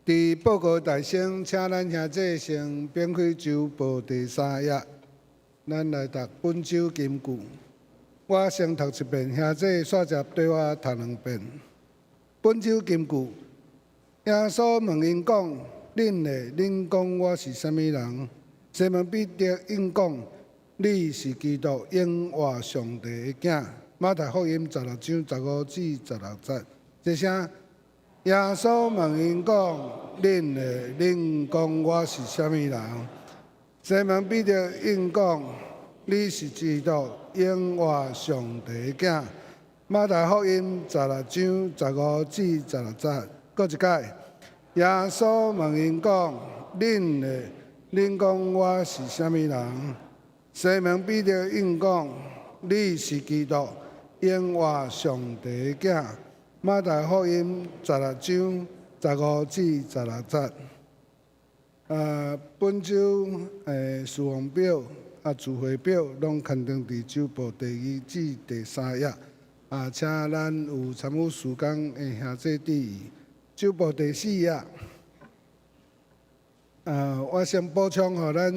伫報告大聲，請咱兄弟先展開週報第三頁，咱來讀本週金句。我先讀一遍，兄弟煞接對我讀兩遍。本週金句，耶穌問𪜶講：恁咧，恁講我是啥物人？西門彼得應講：你是基督，永活上帝的囝。馬太福音16章15至16節。這聲。耶穌問𪜶講：恁咧，恁講我是啥物人？西門彼得應講：你是基督，永活上帝的囝。馬太福音16章15至16節，閣一擺。耶穌問𪜶講：恁咧，恁講我是啥物人？西門彼得應講：你是基督，永活上帝的囝。馬太福音16章15至16節。本週事奉表啊，聚會表攏刊登佇週報第二至第三頁。啊，請咱有參與事工的兄弟注意。週報第四頁。我先補充予咱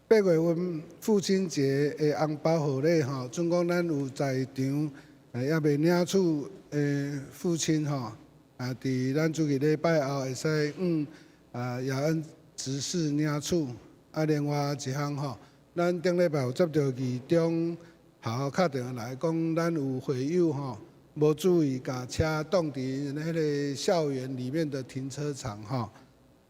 8月份父親節的紅包賀禮吼，總共咱有在場猶未領取的父親吼，啊，佇咱主日禮拜後會使雅恩執事領取。啊，另外一項吼，咱頂禮拜有接著義中學校敲電話來講，咱有會友吼，無注意共車擋佇彼个校園裡面的停車場吼。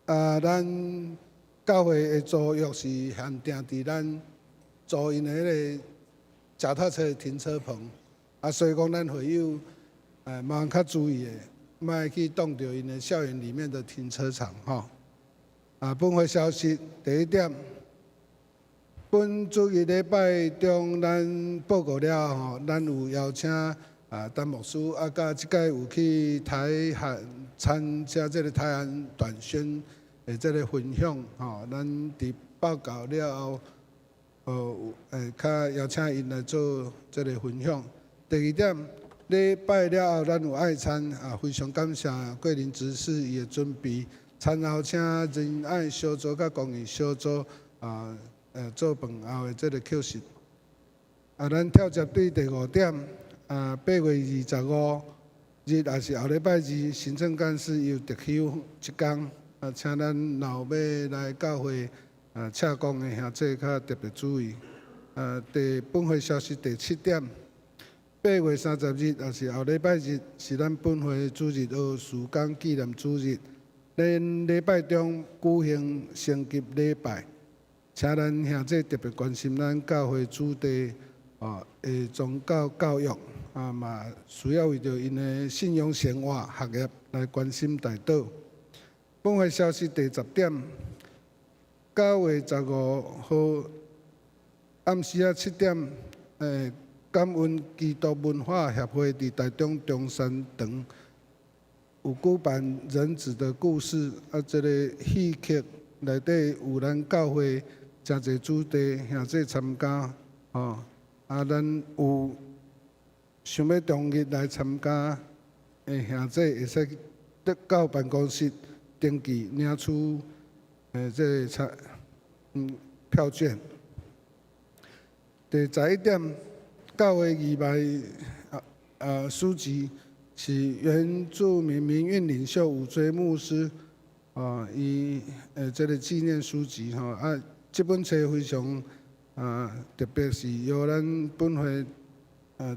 啊，咱教會的租約是限定佇咱租𪜶的彼個腳踏車停車棚，啊，所以講咱會友麻煩較注意的，莫去擋著𪜶的校園裡面的停車場吼。啊，本會消息第一點，本主日禮拜中咱報告了後吼，咱有邀請陳牧師啊，佮這擺有去台韓參加這个台韓短宣的這个分享吼，咱佇報告了後，較邀請𪜶來做這个分享。第二點，禮拜了後咱有愛餐啊，非常感謝桂林執事伊的準備。餐後請仁愛小組佮公益小組啊，做飯後的這个休息。啊，咱跳接對第五點，啊，8月25日也是後禮拜二，行政幹事有特休一工，啊，請咱若有欲來教會啊，赤講的兄弟較特別注意。啊，第本會消息第七點，8月30日也是後禮拜日，是咱本會主日學事工紀念主日。咱禮拜中舉行升級禮拜，請咱兄弟特別關心咱教會子弟的宗教教育，啊嘛需要為著𪜶的信仰生活、學業來關心代禱。本會消息第十點，9月15號暗時仔7點，感恩基督文化協會佇台中中山堂有舉辦人子的故事，啊，這个戲劇內底有咱教會誠濟子弟兄弟參加，吼，啊，咱有想欲當日來參加的兄弟，會使到辦公室登記領取，這个參票券。第十一點，教會義賣書籍是原住民民運領袖吳追牧師啊，伊這个紀念書籍吼啊，這本冊非常特別是由咱本會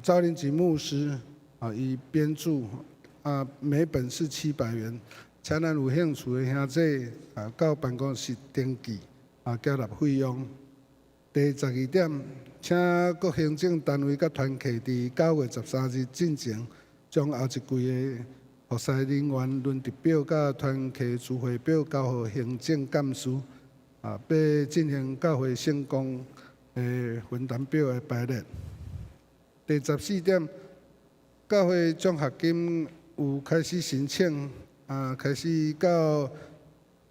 趙林吉牧師啊伊編著啊，每本是700元，請咱有興趣的兄弟啊到辦公室登記啊，繳納費用。第十二點，請各行政單位佮團契佇9月13日進前，將後一季的服侍人員輪值表佮團契聚會表交予行政幹事，啊，欲進行教會聖工的分擔表的排列。第十四點，教會獎學金有開始申請，啊，開始到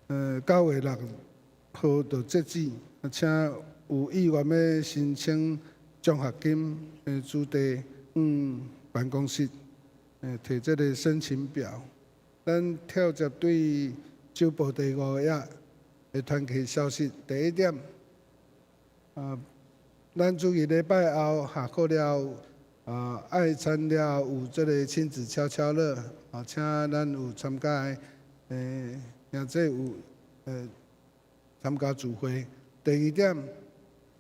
9月6號就截止，啊，請有意願欲申請獎學金的子弟，辦公室，提這个申請表。咱跳接對週報第五頁的團契消息。第一點，啊，咱主日禮拜後下課了，啊，愛餐了有這个親子悄悄樂，啊，請咱有參加的，兄弟有參加聚會。第二點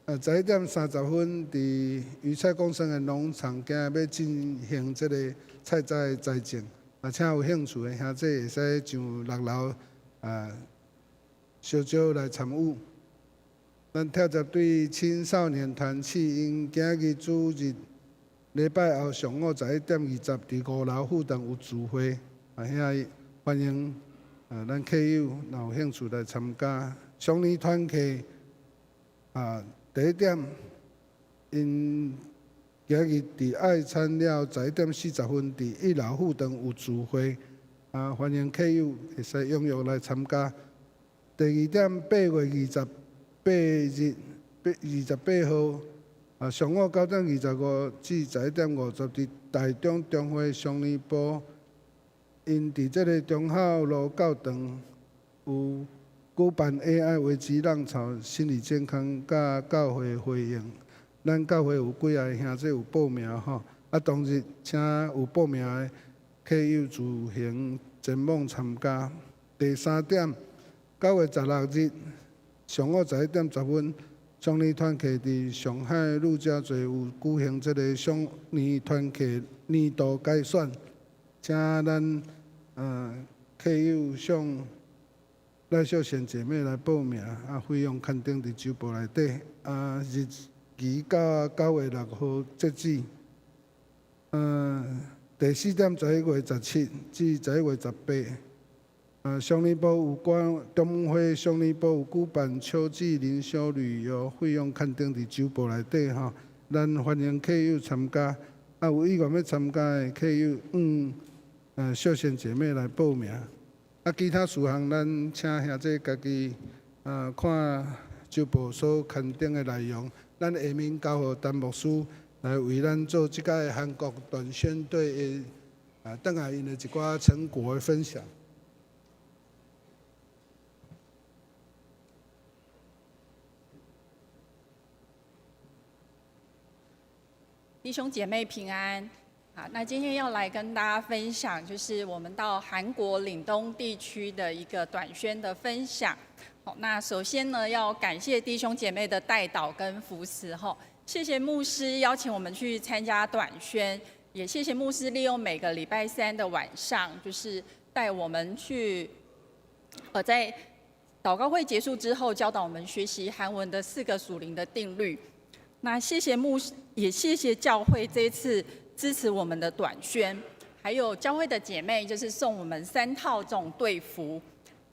，11點30分，佇魚菜共生的農場，今日欲進行這个菜籽的栽種，啊，請有興趣的兄弟會使上六樓啊，小組來參與。咱跳接對青少年團契，𪜶今日主日禮拜後上午11點20，佇五樓副堂有聚會，啊，遐歡迎啊，咱客友若有興趣來參加。雙年團契啊，第一點，𪜶今日佇愛餐了11點40分，佇一樓副堂有聚會，啊，歡迎客友會使踴躍來參加。第二點，8月28日，28號，啊，上午9點25至11點50，佇台中中會雙年部，𪜶佇這个忠孝路教堂有舉辦 AI 危機浪潮心理健康佮教會回應。咱教會有幾个兄弟有報名吼，啊，當日請有報名的客友自行前往參加。第三點，9月16日上午11點10分，雙年團契佇上海陸家嘴有舉行這个雙年團契年度改選，請咱客友向賴秀賢姐妹來報名，啊，費用刊登佇週報內底，啊，日期到9月6號截止。第四點，11月17至11月18，啊，雙年部有關中會雙年部有舉辦秋季靈修旅遊，費用刊登佇週報內底吼，咱歡迎客友參加。啊，有意願欲參加的客友，秀賢姐妹來報名。啊，其他事項咱請兄弟家己啊看週報所刊登的內容。咱下面交予陳牧師來為咱做這擺韓國短宣隊的啊，轉來𪜶的一寡成果的分享。弟兄姐妹平安。好，那今天要來跟大家分享，就是我們到韓國嶺東地區的一個短宣的分享。好，那首先呢，要感謝弟兄姐妹的代禱跟扶持，哈，謝謝牧師邀請我們去參加短宣，也謝謝牧師利用每個禮拜三的晚上，就是帶我們去，在禱告會結束之後，教導我們學習韓文的四個屬靈的定律。那謝謝牧師，也謝謝教會這一次支持我們的短宣，還有教會的姐妹，就是送我們三套這種隊服，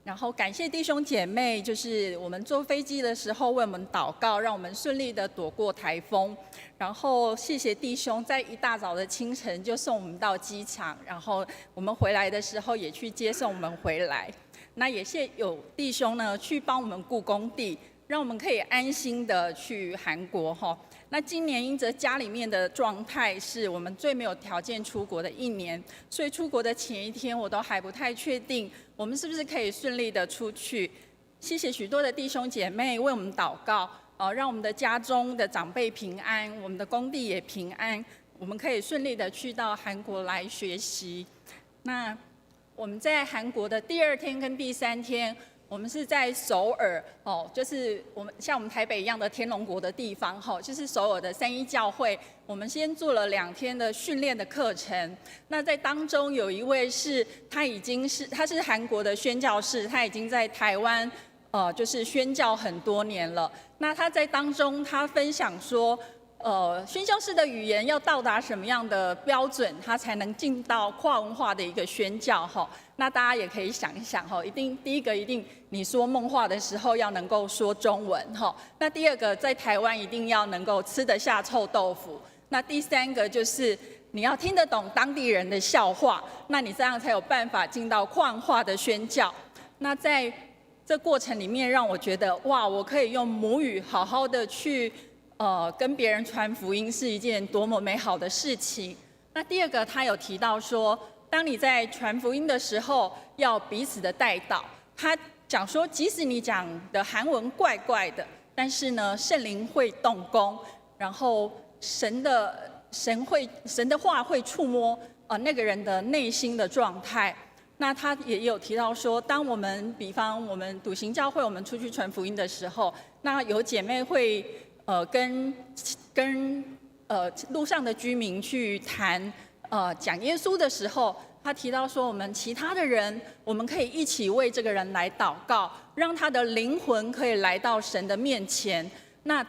然後感謝弟兄姐妹，就是我們坐飛機的時候為我們禱告，讓我們順利的躲過颱風。然後謝謝弟兄在一大早的清晨就送我們到機場，然後我們回來的時候也去接送我們回來。那也謝有弟兄呢去幫我們顧工地，讓我們可以安心的去韓國哈。那今年因着家裡面的狀態是我們最沒有條件出國的一年，所以出國的前一天我都還不太確定我們是不是可以順利的出去。謝謝許多的弟兄姐妹為我們禱告，哦，讓我們的家中的長輩平安，我們的工地也平安，我們可以順利的去到韓國來學習。那我們在韓國的第二天跟第三天，我們是在首爾哦，就是我們像我們台北一樣的天龍國的地方哈，就是首爾的三一教會。我們先做了2天的訓練的課程。那在當中有一位是，他已經是他是韓國的宣教士，他已經在台灣就是宣教很多年了。那他在當中他分享說，宣教士的語言要到達什麼樣的標準，他才能進到跨文化的一個宣教哈？那大家也可以想一想哈，一定第一個一定你說夢話的時候要能夠說中文哈。那第二個在台灣一定要能夠吃得下臭豆腐。那第三個就是你要聽得懂當地人的笑話，那你這樣才有辦法進到跨文化的宣教。那在這過程裡面，讓我覺得哇，我可以用母語好好的去跟別人傳福音是一件多麼美好的事情。那第二個，他有提到說，當你在傳福音的時候，要彼此的代禱。他講說，即使你講的韓文怪怪的，但是呢，聖靈會動工，然後神的話會觸摸那個人的內心的狀態。那他也有提到說，當我們比方我們篤行教會，我們出去傳福音的時候，那有姐妹會跟路上的居民去談講耶穌的時候，他提到說，我們其他的人，我們可以一起為這個人來禱告，讓他的靈魂可以來到神的面前。那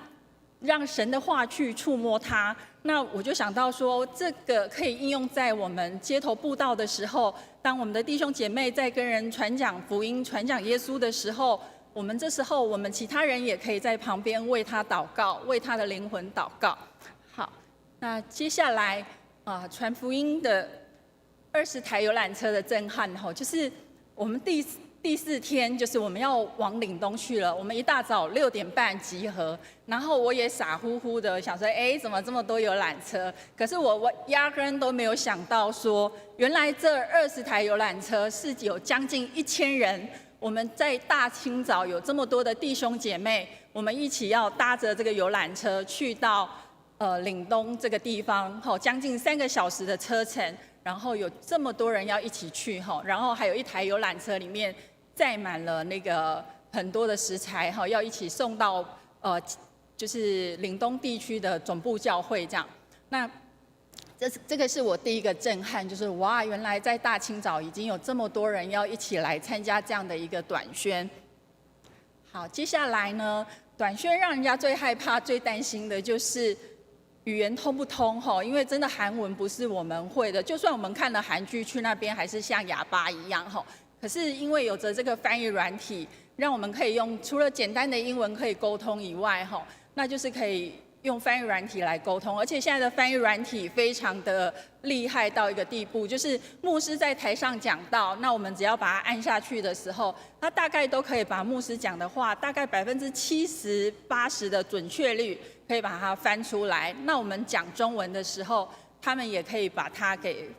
讓神的話去觸摸他。那我就想到說，這個可以應用在我們街頭佈道的時候，當我們的弟兄姐妹在跟人傳講福音、傳講耶穌的時候，我們這時候我們其他人也可以在旁邊為他禱告，為他的靈魂禱告。好，那接下來啊，傳福音的20台遊覽車的震撼吼，就是我們第四天就是我們要往嶺東去了。我們一大早6點半集合，然後我也傻乎乎的想說，哎，怎麼這麼多遊覽車？可是我壓根都沒有想到說，原來這二十台遊覽車是有將近1000人。我們在大清早有這麼多的弟兄姐妹，我們一起要搭着這個遊覽車去到嶺東這個地方，吼，將近3個小時的車程，然後有這麼多人要一起去，吼，然後還有一台遊覽車裡面載滿了那個很多的食材，哈，要一起送到就是嶺東地區的總部教會這樣。那這個是我第一個震撼，就是哇，原來在大清早已經有這麼多人要一起來參加這樣的一個短宣。好，接下來呢，短宣讓人家最害怕、最擔心的就是語言通不通哈？因為真的韓文不是我們會的，就算我們看了韓劇，去那邊還是像啞巴一樣哈。可是因為有着這個翻譯軟體，讓我們可以用除了簡單的英文可以溝通以外，哈，那就是可以用翻譯軟體來溝通。而且現在的翻譯軟體非常的厲害到一個地步，就是牧師在台上講道，那我們只要把它按下去的時候，他大概都可以把牧師講的話，大概70%、80%的準確率可以把它翻出來。那我們講中文的時候，他們也可以把它給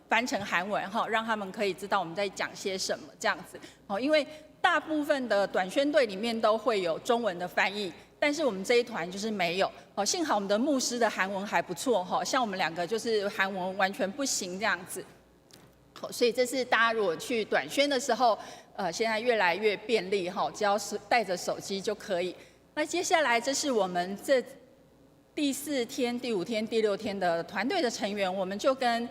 翻成韓文哈，讓他們可以知道我們在講些什麼這樣子。哦，因為大部分的短宣隊裡面都會有中文的翻譯，但是我們這一團就是沒有。哦，幸好我們的牧師的韓文還不錯哈，像我們兩個就是韓文完全不行這樣子。好，所以這是大家如果去短宣的時候，現在越來越便利哈，只要是帶着手機就可以。那接下來這是我們這第四天、第五天、第六天的團隊的成員，我們就跟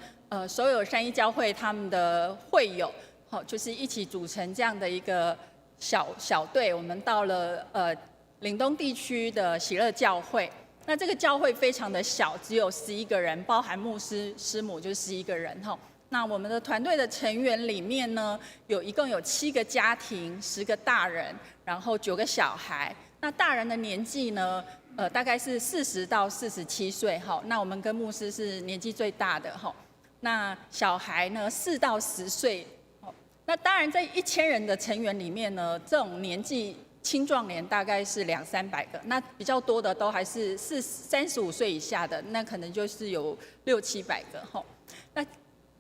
所有三一教會他們的會友，好，就是一起組成這樣的一個小小隊。我們到了嶺東地區的喜樂教會，那這個教會非常的小，只有11個人，包含牧師、師母，就十一個人哈。那我們的團隊的成員裡面呢，有一共有七個家庭，10個大人，然後九個小孩。那大人的年紀呢，大概是40到47歲哈。那我們跟牧師是年紀最大的哈。那小孩呢，4到10歲。那當然在1000人的成員裡面呢，這種年紀青壯年大概是兩三百個，那比較多的都還是35歲以下的，那可能就是有六七百個吼。那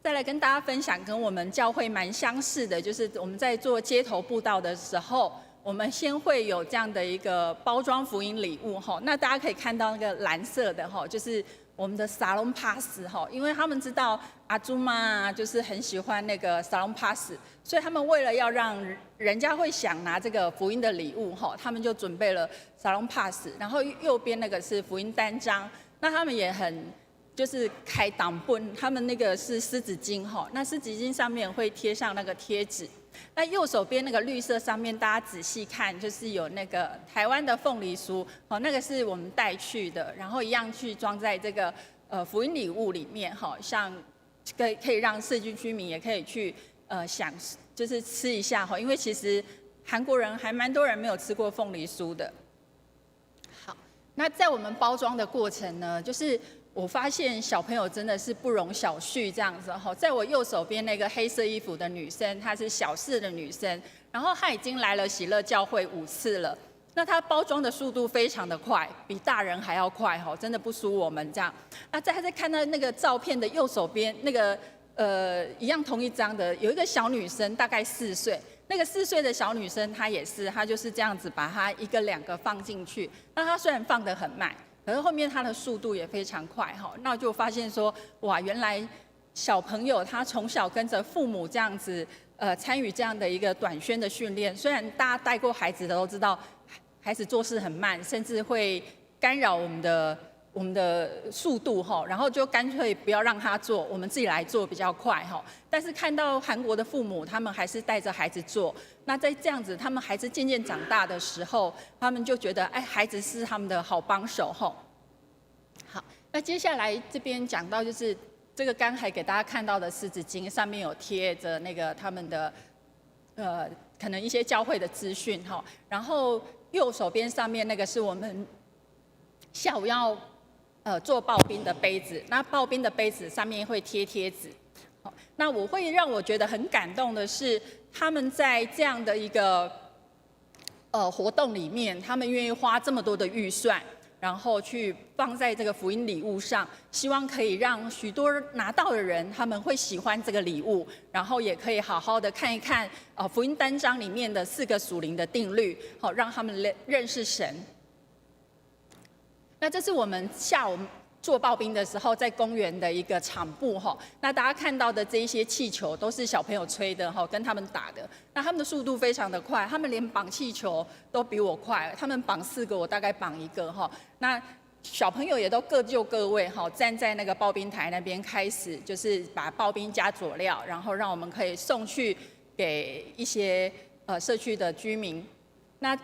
再來跟大家分享，跟我們教會蠻相似的，就是我們在做街頭佈道的時候，我們先會有這樣的一個包裝福音禮物吼。那大家可以看到那個藍色的吼，就是我們的撒龍 pass 哈，因為他們知道阿祖媽就是很喜歡那個撒龍 pass，所以他們為了要讓人家會想拿這個福音的禮物哈，他們就準備了撒龍 pass，然後右邊那個是福音單張，那他們也很就是開擋本，他們那個是濕紙巾哈，那濕紙巾上面會貼上那個貼紙。那右手邊那個綠色上面，大家仔細看，就是有那個台灣的鳳梨酥，哦，那個是我們帶去的，然後一樣去裝在這個福音禮物裡面，哈，像可以讓社區居民也可以去享，就是吃一下哈，因為其實韓國人還蠻多人沒有吃過鳳梨酥的。好，那在我們包裝的過程呢，就是我發現小朋友真的是不容小覷這樣子哈，在我右手邊那個黑色衣服的女生，她是小四的女生，然後她已經來了喜樂教會五次了。那她包裝的速度非常的快，比大人還要快哈，真的不輸我們這樣。那在她在看到那個照片的右手邊那個一樣同一張的，有一個小女生，大概四歲。那個四歲的小女生她也是，她就是這樣子把它一個兩個放進去。那她雖然放得很慢，可是後面他的速度也非常快哈，那就發現說，哇，原來小朋友他從小跟着父母這樣子，參與這樣的一個短宣的訓練。雖然大家帶過孩子的都知道，孩子做事很慢，甚至會干擾我們的我們的速度哈，然後就乾脆不要讓他做，我們自己來做比較快哈。但是看到韓國的父母，他們還是帶着孩子做。那在這樣子，他們孩子漸漸長大的時候，他們就覺得，哎，孩子是他們的好幫手哈。好，那接下來這邊講到就是這個剛才給大家看到的濕紙巾上面有貼着那個他們的，可能一些教會的資訊哈。然後右手邊上面那個是我們下午要做刨冰的杯子，那刨冰的杯子上面會貼貼紙。好，那我會讓我覺得很感動的是，他們在這樣的一個活動裡面，他們願意花這麼多的預算，然後去放在這個福音禮物上，希望可以讓許多拿到的人他們會喜歡這個禮物，然後也可以好好的看一看福音單張裡面的四個屬靈的定律，好讓他們認識神。那這是我們下午做刨冰的時候，在公園的一個場布哈。那大家看到的這一些氣球都是小朋友吹的哈，跟他們打的。那他們的速度非常的快，他們連綁氣球都比我快。他們綁四個，我大概綁一個哈。那小朋友也都各就各位哈，站在那個刨冰台那邊開始，就是把刨冰加佐料，然後讓我們可以送去給一些社區的居民。那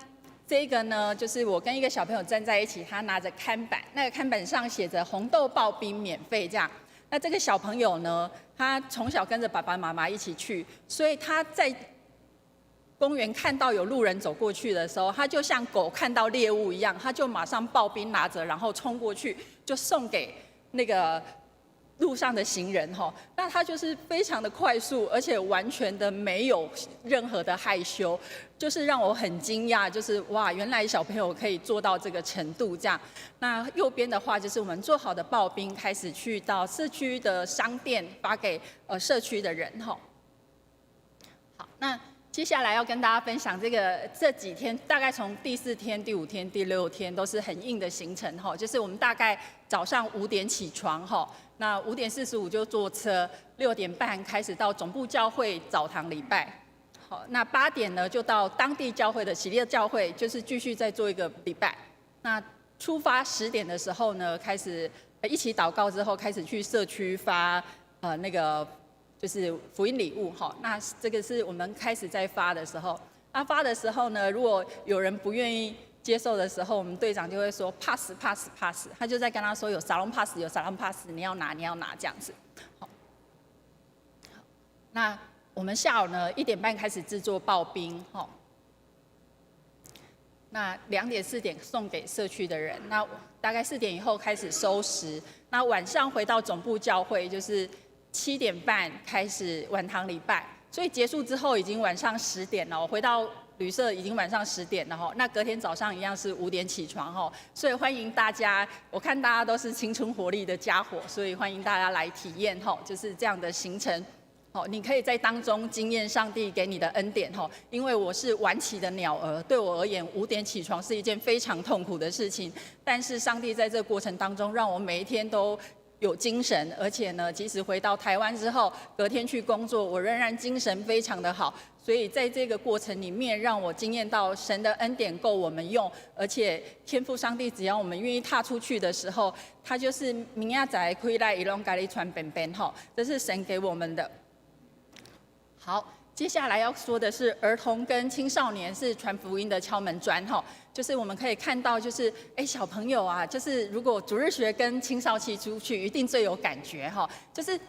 這個呢，就是我跟一個小朋友站在一起，他拿着看板，那個看板上寫着“紅豆刨冰免費”這樣。那這個小朋友呢，他從小跟着爸爸媽媽一起去，所以他在公園看到有路人走過去的時候，他就像狗看到獵物一樣，他就馬上刨冰拿着，然後衝過去，就送給那個路上的行人哈。那他就是非常的快速，而且完全的沒有任何的害羞，就是讓我很驚訝，就是哇，原來小朋友可以做到這個程度這樣。那右邊的話就是我們做好的刨冰，開始去到社區的商店發給社區的人哈。好，那接下來要跟大家分享這個這幾天，大概從第四天、第五天、第六天都是很硬的行程哈，就是我們大概早上5點起床哈，那5點45就坐車，6點半開始到總部教會澡堂禮拜，好，那8點呢就到當地教會的喜樂教會，就是繼續再做一個禮拜。那出發10點的時候呢，開始一起禱告之後，開始去社區發那個就是福音禮物哈，那這個是我們開始在發的時候。那發的時候呢，如果有人不願意接受的時候，我們隊長就會說 pass pass pass，他就在跟他說有撒龍 pass 有撒龍 pass，你要拿你要拿這樣子。好，那我們下午呢1點半開始製作刨冰哈，那2點4點送給社區的人，那大概4點以後開始收拾，那晚上回到總部教會就是7點半開始晚堂禮拜，所以結束之後已經晚上十點了。我回到旅社已經晚上十點了哈。那隔天早上一樣是五點起床哈，所以歡迎大家。我看大家都是青春活力的家伙，所以歡迎大家來體驗哈，就是這樣的行程。好，你可以在當中經驗上帝給你的恩典哈。因為我是晚起的鳥兒，對我而言五點起床是一件非常痛苦的事情。但是上帝在這個過程當中，讓我每一天都有精神，而且呢，即使回到台灣之後，隔天去工作，我仍然精神非常的好。所以在這個過程裡面，讓我經驗到神的恩典夠我們用，而且天父上帝只要我們願意踏出去的時候，他就是明仔載開來，伊攏共你傳便便吼，這是神給我們的。好，接下來要說的是兒童跟青少年是傳福音的敲門磚哈，就是我們可以看到，就是哎小朋友啊，就是如果主日學跟青少期出去，一定最有感覺哈，就是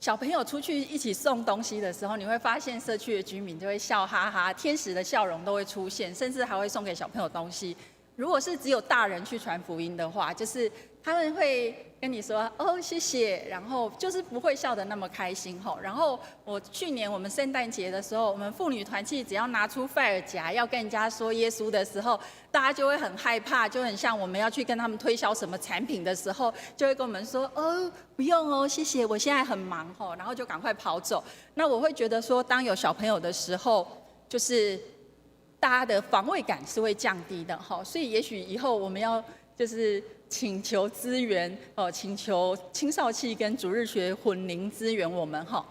小朋友出去一起送東西的時候，你會發現社區的居民就會笑哈哈，天使的笑容都會出現，甚至還會送給小朋友東西。如果是只有大人去傳福音的話，就是他們會跟你說哦謝謝，然後就是不會笑得那麼開心吼。然後我去年我們聖誕節的時候，我們婦女團契只要拿出 flyer 夾要跟人家說耶穌的時候，大家就會很害怕，就很像我們要去跟他們推銷什麼產品的時候，就會跟我們說哦不用哦謝謝，我現在很忙吼，然後就趕快跑走。那我會覺得說，當有小朋友的時候，就是大家的防衛感是會降低的哈，所以也許以後我們要就是請求資源哦，請求青少期跟主日學混齡支援我們哈。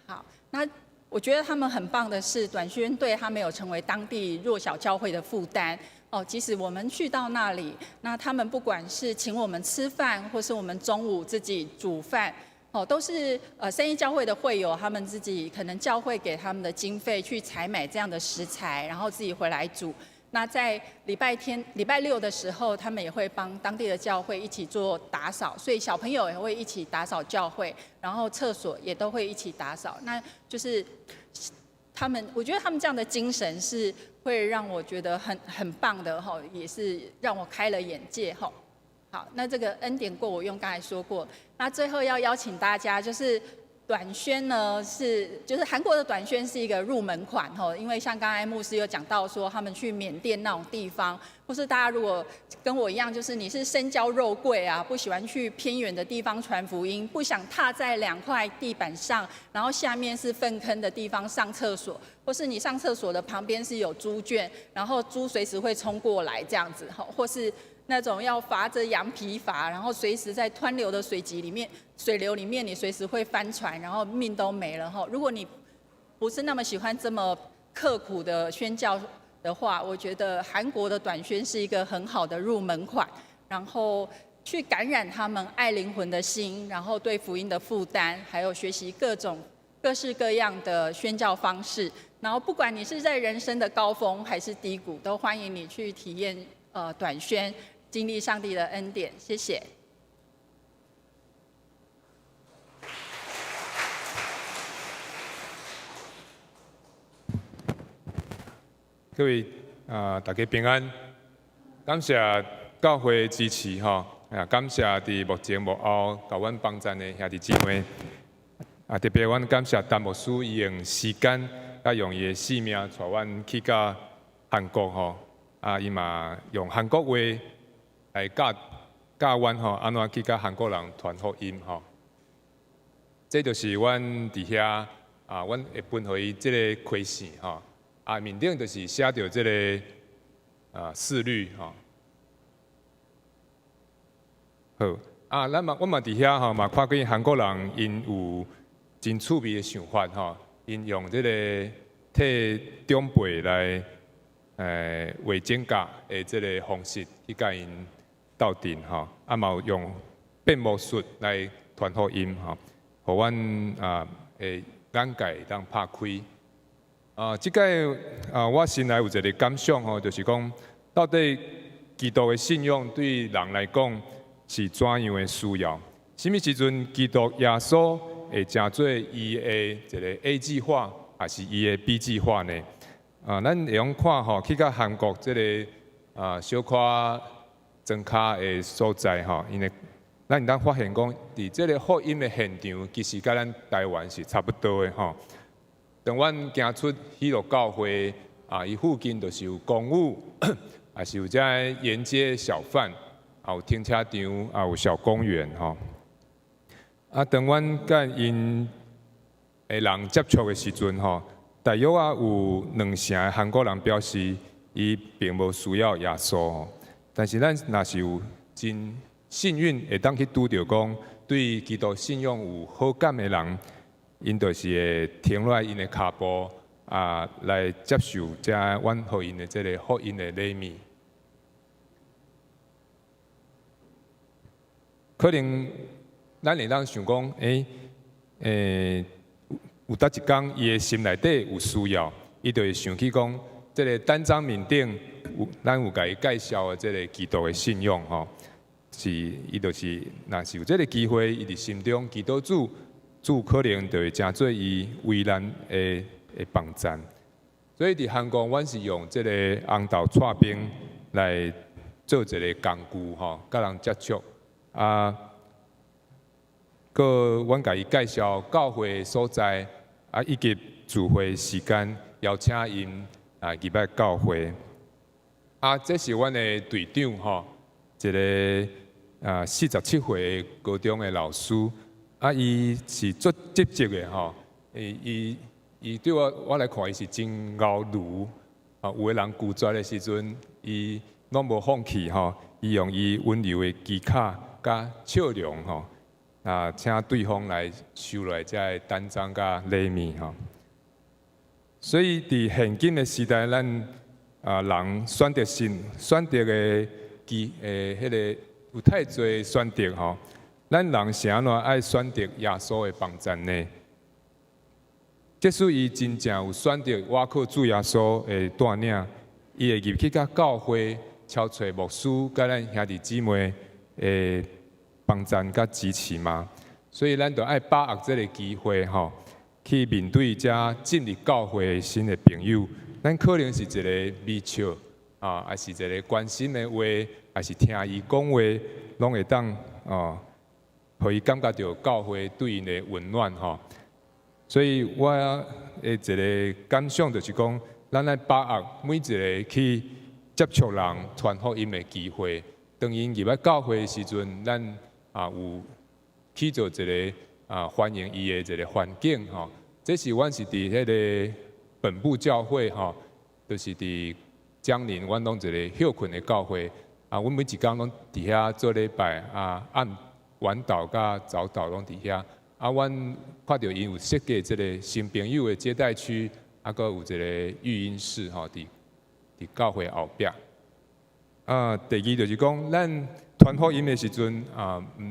好，那我覺得他們很棒的是，短宣隊他沒有成為當地弱小教會的負擔。哦，即使我們去到那裡，那他們不管是請我們吃飯，或是我們中午自己煮飯，哦，都是三一教會的會友，他們自己可能教會給他們的經費去採買這樣的食材，然後自己回來煮。那在禮拜天、禮拜六的時候，他們也會幫當地的教會一起做打掃，所以小朋友也會一起打掃教會，然後廁所也都會一起打掃。那就是他們，我覺得他們這樣的精神是會讓我覺得很棒的哈，也是讓我開了眼界哈。好，那這個恩典夠我用，剛才說過。那最後要邀請大家，就是短宣呢是，就是韓國的短宣是一個入門款吼，因為像剛才牧師有講到說，他們去緬甸那種地方，或是大家如果跟我一樣，就是你是身嬌肉貴啊，不喜歡去偏遠的地方傳福音，不想踏在兩塊地板上，然後下面是糞坑的地方上廁所，或是你上廁所的旁邊是有豬圈，然後豬隨時會衝過來這樣子吼，或是那種要筏著羊皮筏，然後隨時在湍流的水級裡面、水流裡面，你隨時會翻船，然後命都沒了哈。如果你不是那麼喜歡這麼刻苦的宣教的話，我覺得韓國的短宣是一個很好的入門款，然後去感染他們愛靈魂的心，然後對福音的負擔，還有學習各種各式各樣的宣教方式。然後不管你是在人生的高峰還是低谷，都歡迎你去體驗短宣。經歷上帝的恩典，謝謝。各位啊，大家平安，感謝教會支持吼，啊，感謝佇幕前幕後共阮幫贊的兄弟姊妹，啊，特別阮感謝陳牧師，伊用時間佮用伊的性命帶阮去到韓國吼，啊，伊嘛用韓國話來教教阮吼，按怎去佮韓國人傳福音吼。這就是阮佇遐啊，阮會分予伊這个開線吼，啊，面頂就是寫著這个四律吼。好，啊，咱嘛，阮嘛佇遐吼，嘛看見韓國人𪜶有真趣味的想法吼，𪜶用這个替長輩來畫指甲的這个方式去佮𪜶鬥陣吼，啊嘛有用變魔術來傳福音吼，予阮的眼界會當拍開。啊，這擺啊，我心內有一个感想吼，就是講到底基督的信仰對人來講是怎樣的需要？啥物時陣基督耶穌會成做伊的一个 A 計劃，抑是伊的 B 計劃呢？啊，咱會用看吼，去到韓國這个小可莊跤的所在吼，𪜶的咱會當發現講，佇這个福音的現場，其實佮咱台灣是差不多的吼。當阮行出喜樂教會啊，伊附近就是有公寓，也是有遮沿街小販，也有停車場，也有小公園吼。啊，當阮佮𪜶的人接觸的時陣吼，大約啊有兩成的韓國人表示，伊並無需要耶穌吼。但是咱若是有真幸運會當去拄著講對基督信仰有好感的人，𪜶就是會停落來𪜶的跤步啊，來接受遮阮予𪜶的這个福音的禮物。可能咱會當想講，有當一工伊的心內底有需要，伊就會想起講，這个單張面頂有咱有共伊介紹的這个基督的信仰吼，是伊就是，若是有這个機會，伊佇心中祈禱主，主可能就會成做伊危難的幫贊。所以佇韓國，阮是用這个紅豆剉冰來做一个工具吼，佮人接觸啊。閣阮共伊介紹教會所在，啊，以及聚會時間，邀請𪜶啊入來教會。啊，這是阮的隊長吼，一个47歲高中的老師。啊，伊是足積極的吼，伊對我來看，伊是真𠢕鱸。啊，有的人拒絕的時陣，伊攏無放棄吼，伊用伊溫柔的技巧佮笑容吼。啊，請對方來收落來這个單張佮禮物吼。所以佇現今的時代，咱啊，人選擇性選擇的機誒，彼个有太濟選擇吼。咱人是按怎愛選擇耶穌的幫贊呢？即使伊真正有選擇倚靠主耶穌的帶領，伊會入去佮教會，敲揣牧師佮咱兄弟姊妹的幫贊佮支持嗎？所以咱就愛把握這个機會吼，去面對遮進入教會新的朋友。咱可能是一个微笑啊，抑是一个關心的話，抑是聽伊講話，攏會當哦，予伊感覺著教會對𪜶的溫暖吼。所以我的一个感想就是講，咱愛把握每一个去接觸人、傳福音的機會。當𪜶入來教會的時陣，咱啊有去做一个啊歡迎伊的一个環境吼。這是阮是佇彼个本部教會吼，就是佇江寧，阮攏一个歇睏的教會啊。阮每一工攏佇遐做禮拜啊，暗晚禱佮早禱攏佇遐。啊，阮看著𪜶有設計這个新朋友的接待區，啊，閣有一个育嬰室吼，佇教會後壁。啊，第二就是講，咱傳福音的時陣啊，毋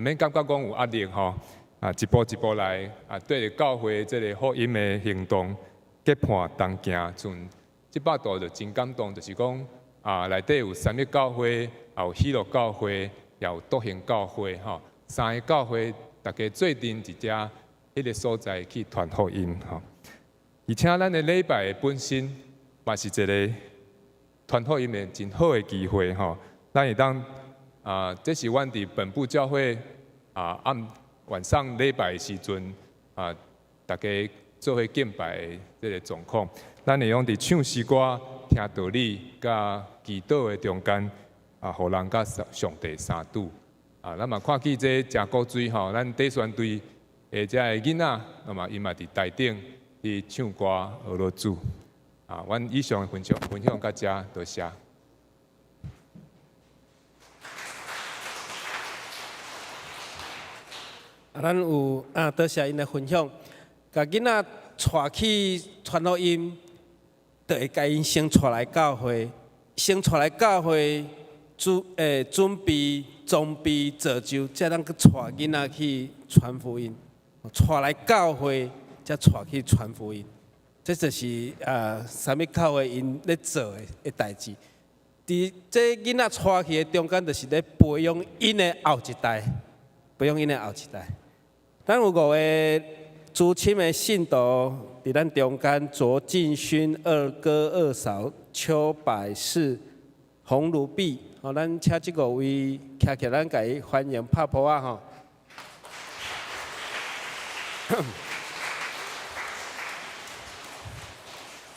免感覺講有壓力吼，啊，一步一步來啊，對著教會這个福音的行動結伴同行。像這擺度就真感動，就是講啊，內底有三義教會，也有喜樂教會，也有篤行教會，吼，三个教會逐家做陣佇遮彼个所在去傳福音，吼。而且咱的禮拜的本身嘛是一个傳福音的真好的機會，吼。咱會當啊，這是阮佇本部教會啊暗晚上禮拜的時陣啊，逐家做伙敬拜的這个狀況。咱會用佇唱詩歌、聽道理、佮祈禱的中間啊，予人佮上帝相拄。啊，咱嘛看見這誠古錐吼，咱短宣隊的遮个囡仔，那麼伊嘛佇台頂佇唱歌學落主。啊，阮以上的分享分享到遮，多謝。啊，咱有啊，多謝𪜶的分享，共囡仔帶去傳福音，就會共𪜶先帶來教會，先帶來教會準準備裝備造就，才通去帶囡仔去傳福音，帶來教會，才帶去傳福音。這就是啊，啥物教會𪜶咧做的的代誌。佇這囡仔帶去的中間，就是咧培養𪜶的後一代，培養𪜶的後一代。咱有五个資深的信徒佇咱中間，卓進勳二哥二嫂邱百世、洪如碧，吼，咱請這五位徛起來，咱共伊歡迎拍噗仔吼。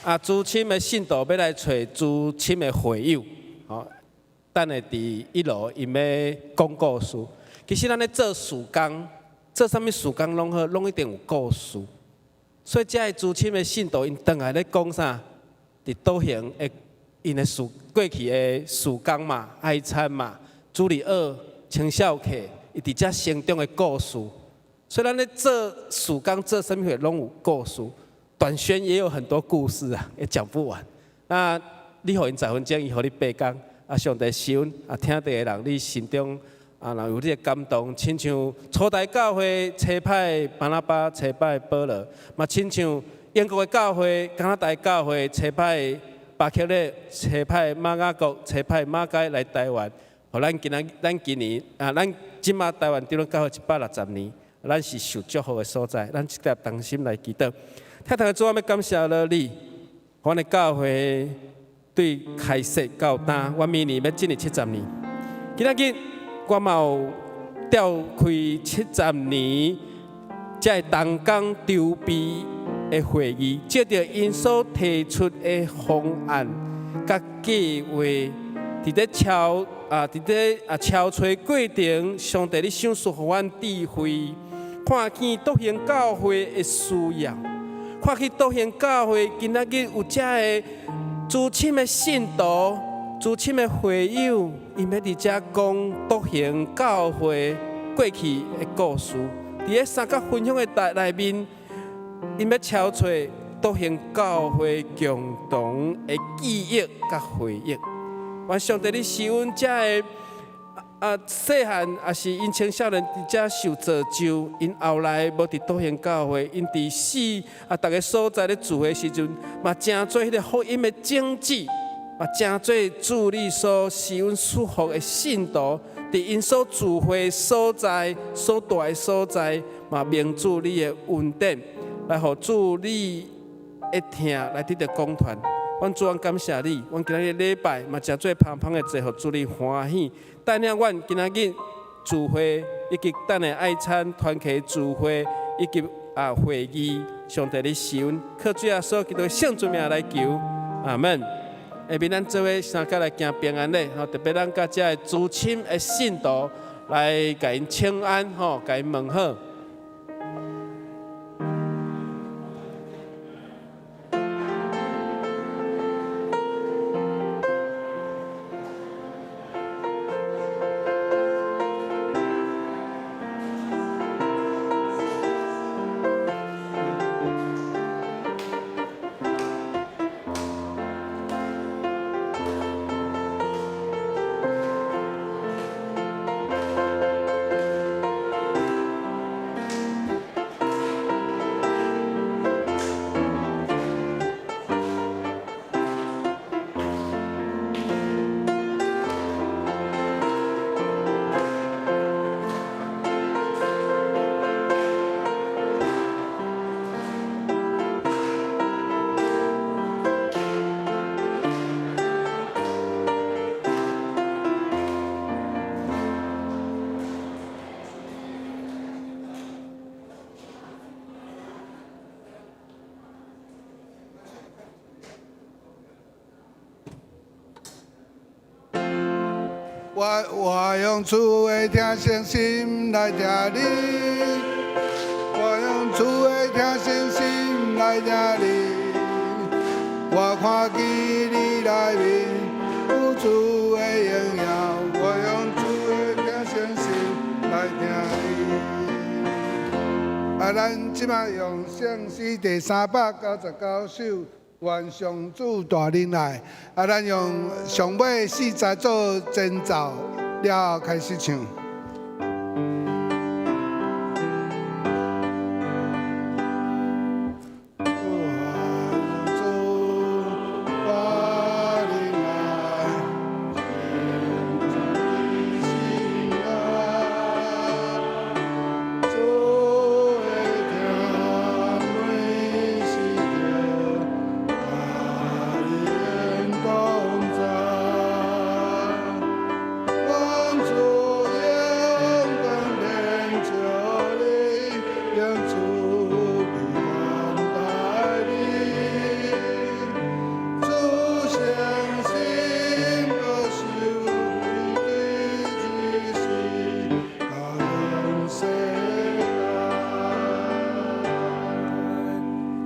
啊，資深的信徒欲來揣資深的會友，吼，等下佇一樓𪜶欲講故事。其實咱咧做事工，做啥物事工攏好，攏一定有故事。所以遮个資深的信徒，𪜶轉來咧講啥？佇倒行的𪜶的事過去的事工嘛，愛餐嘛，主日學、青少課，伊佇遮成長的故事。所以咱咧做事工，做啥物貨攏有故事。短宣也有很多故事啊，也講不完。那你予𪜶十分鐘，伊予你八工。啊，上帝賜恩啊，聽著的人，你心中啊，若有你的感動，親像初代教會差派巴拿巴、差派保羅，嘛親像英國的教會、加拿大教會差派巴克禮、差派瑪雅各、差派馬該來台灣，予咱今仔咱今年啊，咱這馬台灣長老教會160年，咱是受祝福的所在，咱這個同心來祈禱。天父主，我欲感謝了你，阮的教會對開設到今，阮明年欲進入七十年。今仔日我嘛有召開七十年這个同工籌備的會議，藉著𪜶所提出的方案佮計劃，佇咧敲啊，佇咧啊敲揣過程，上帝你賞賜予阮智慧，看見篤行教會的需要。看見篤行教會今仔日有遮个資深的信徒、資深的會友，𪜶欲佇遮講篤行教會過去的故事。佇咧三角分享的台內面，𪜶欲敲揣篤興教會共同的記憶佮回憶。願上帝你賜阮遮的細漢，抑是𪜶青少年佇遮受造就，𪜶後來無佇篤興教會，𪜶佇四逐个所在咧聚會時陣，嘛成做彼个福音的種子，嘛成做主你所賜阮祝福的信徒，佇𪜶所聚會所在、所蹛的所在，嘛蒙主你的恩典，來予主你的疼來得著廣傳。阮主，阮感謝你，阮今仔日禮拜嘛誠做芳芳的祭，予主你歡喜。帶領阮今仔日聚會，以及等下愛餐團契聚會，以及會議，上帝你賜阮，靠主耶穌基督聖尊名來求，阿門。下面咱做伙三甲來行平安禮，吼，特別咱佮遮的資深的信徒來共𪜶請安，吼，共𪜶問好。我我用主的疼惜心來疼你，我用主的疼惜心來疼你。我看見你內面有主的榮耀，我用主的疼惜心來疼你。啊，咱這擺用聖詩第399首。願上主大忍耐，啊，咱用上尾四節做前奏，了後開始唱。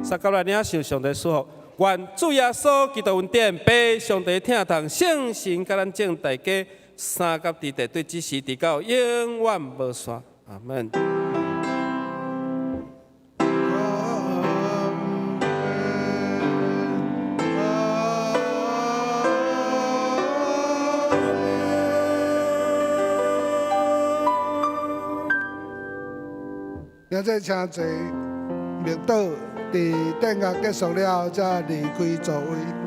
三甲來領受上帝祝福，願主耶穌基督恩典、父上帝疼痛、聖神佮咱眾大家三甲佇地對這時直到永遠無散。阿門。現在請坐默禱，佇典樂結束了後，才離開座位。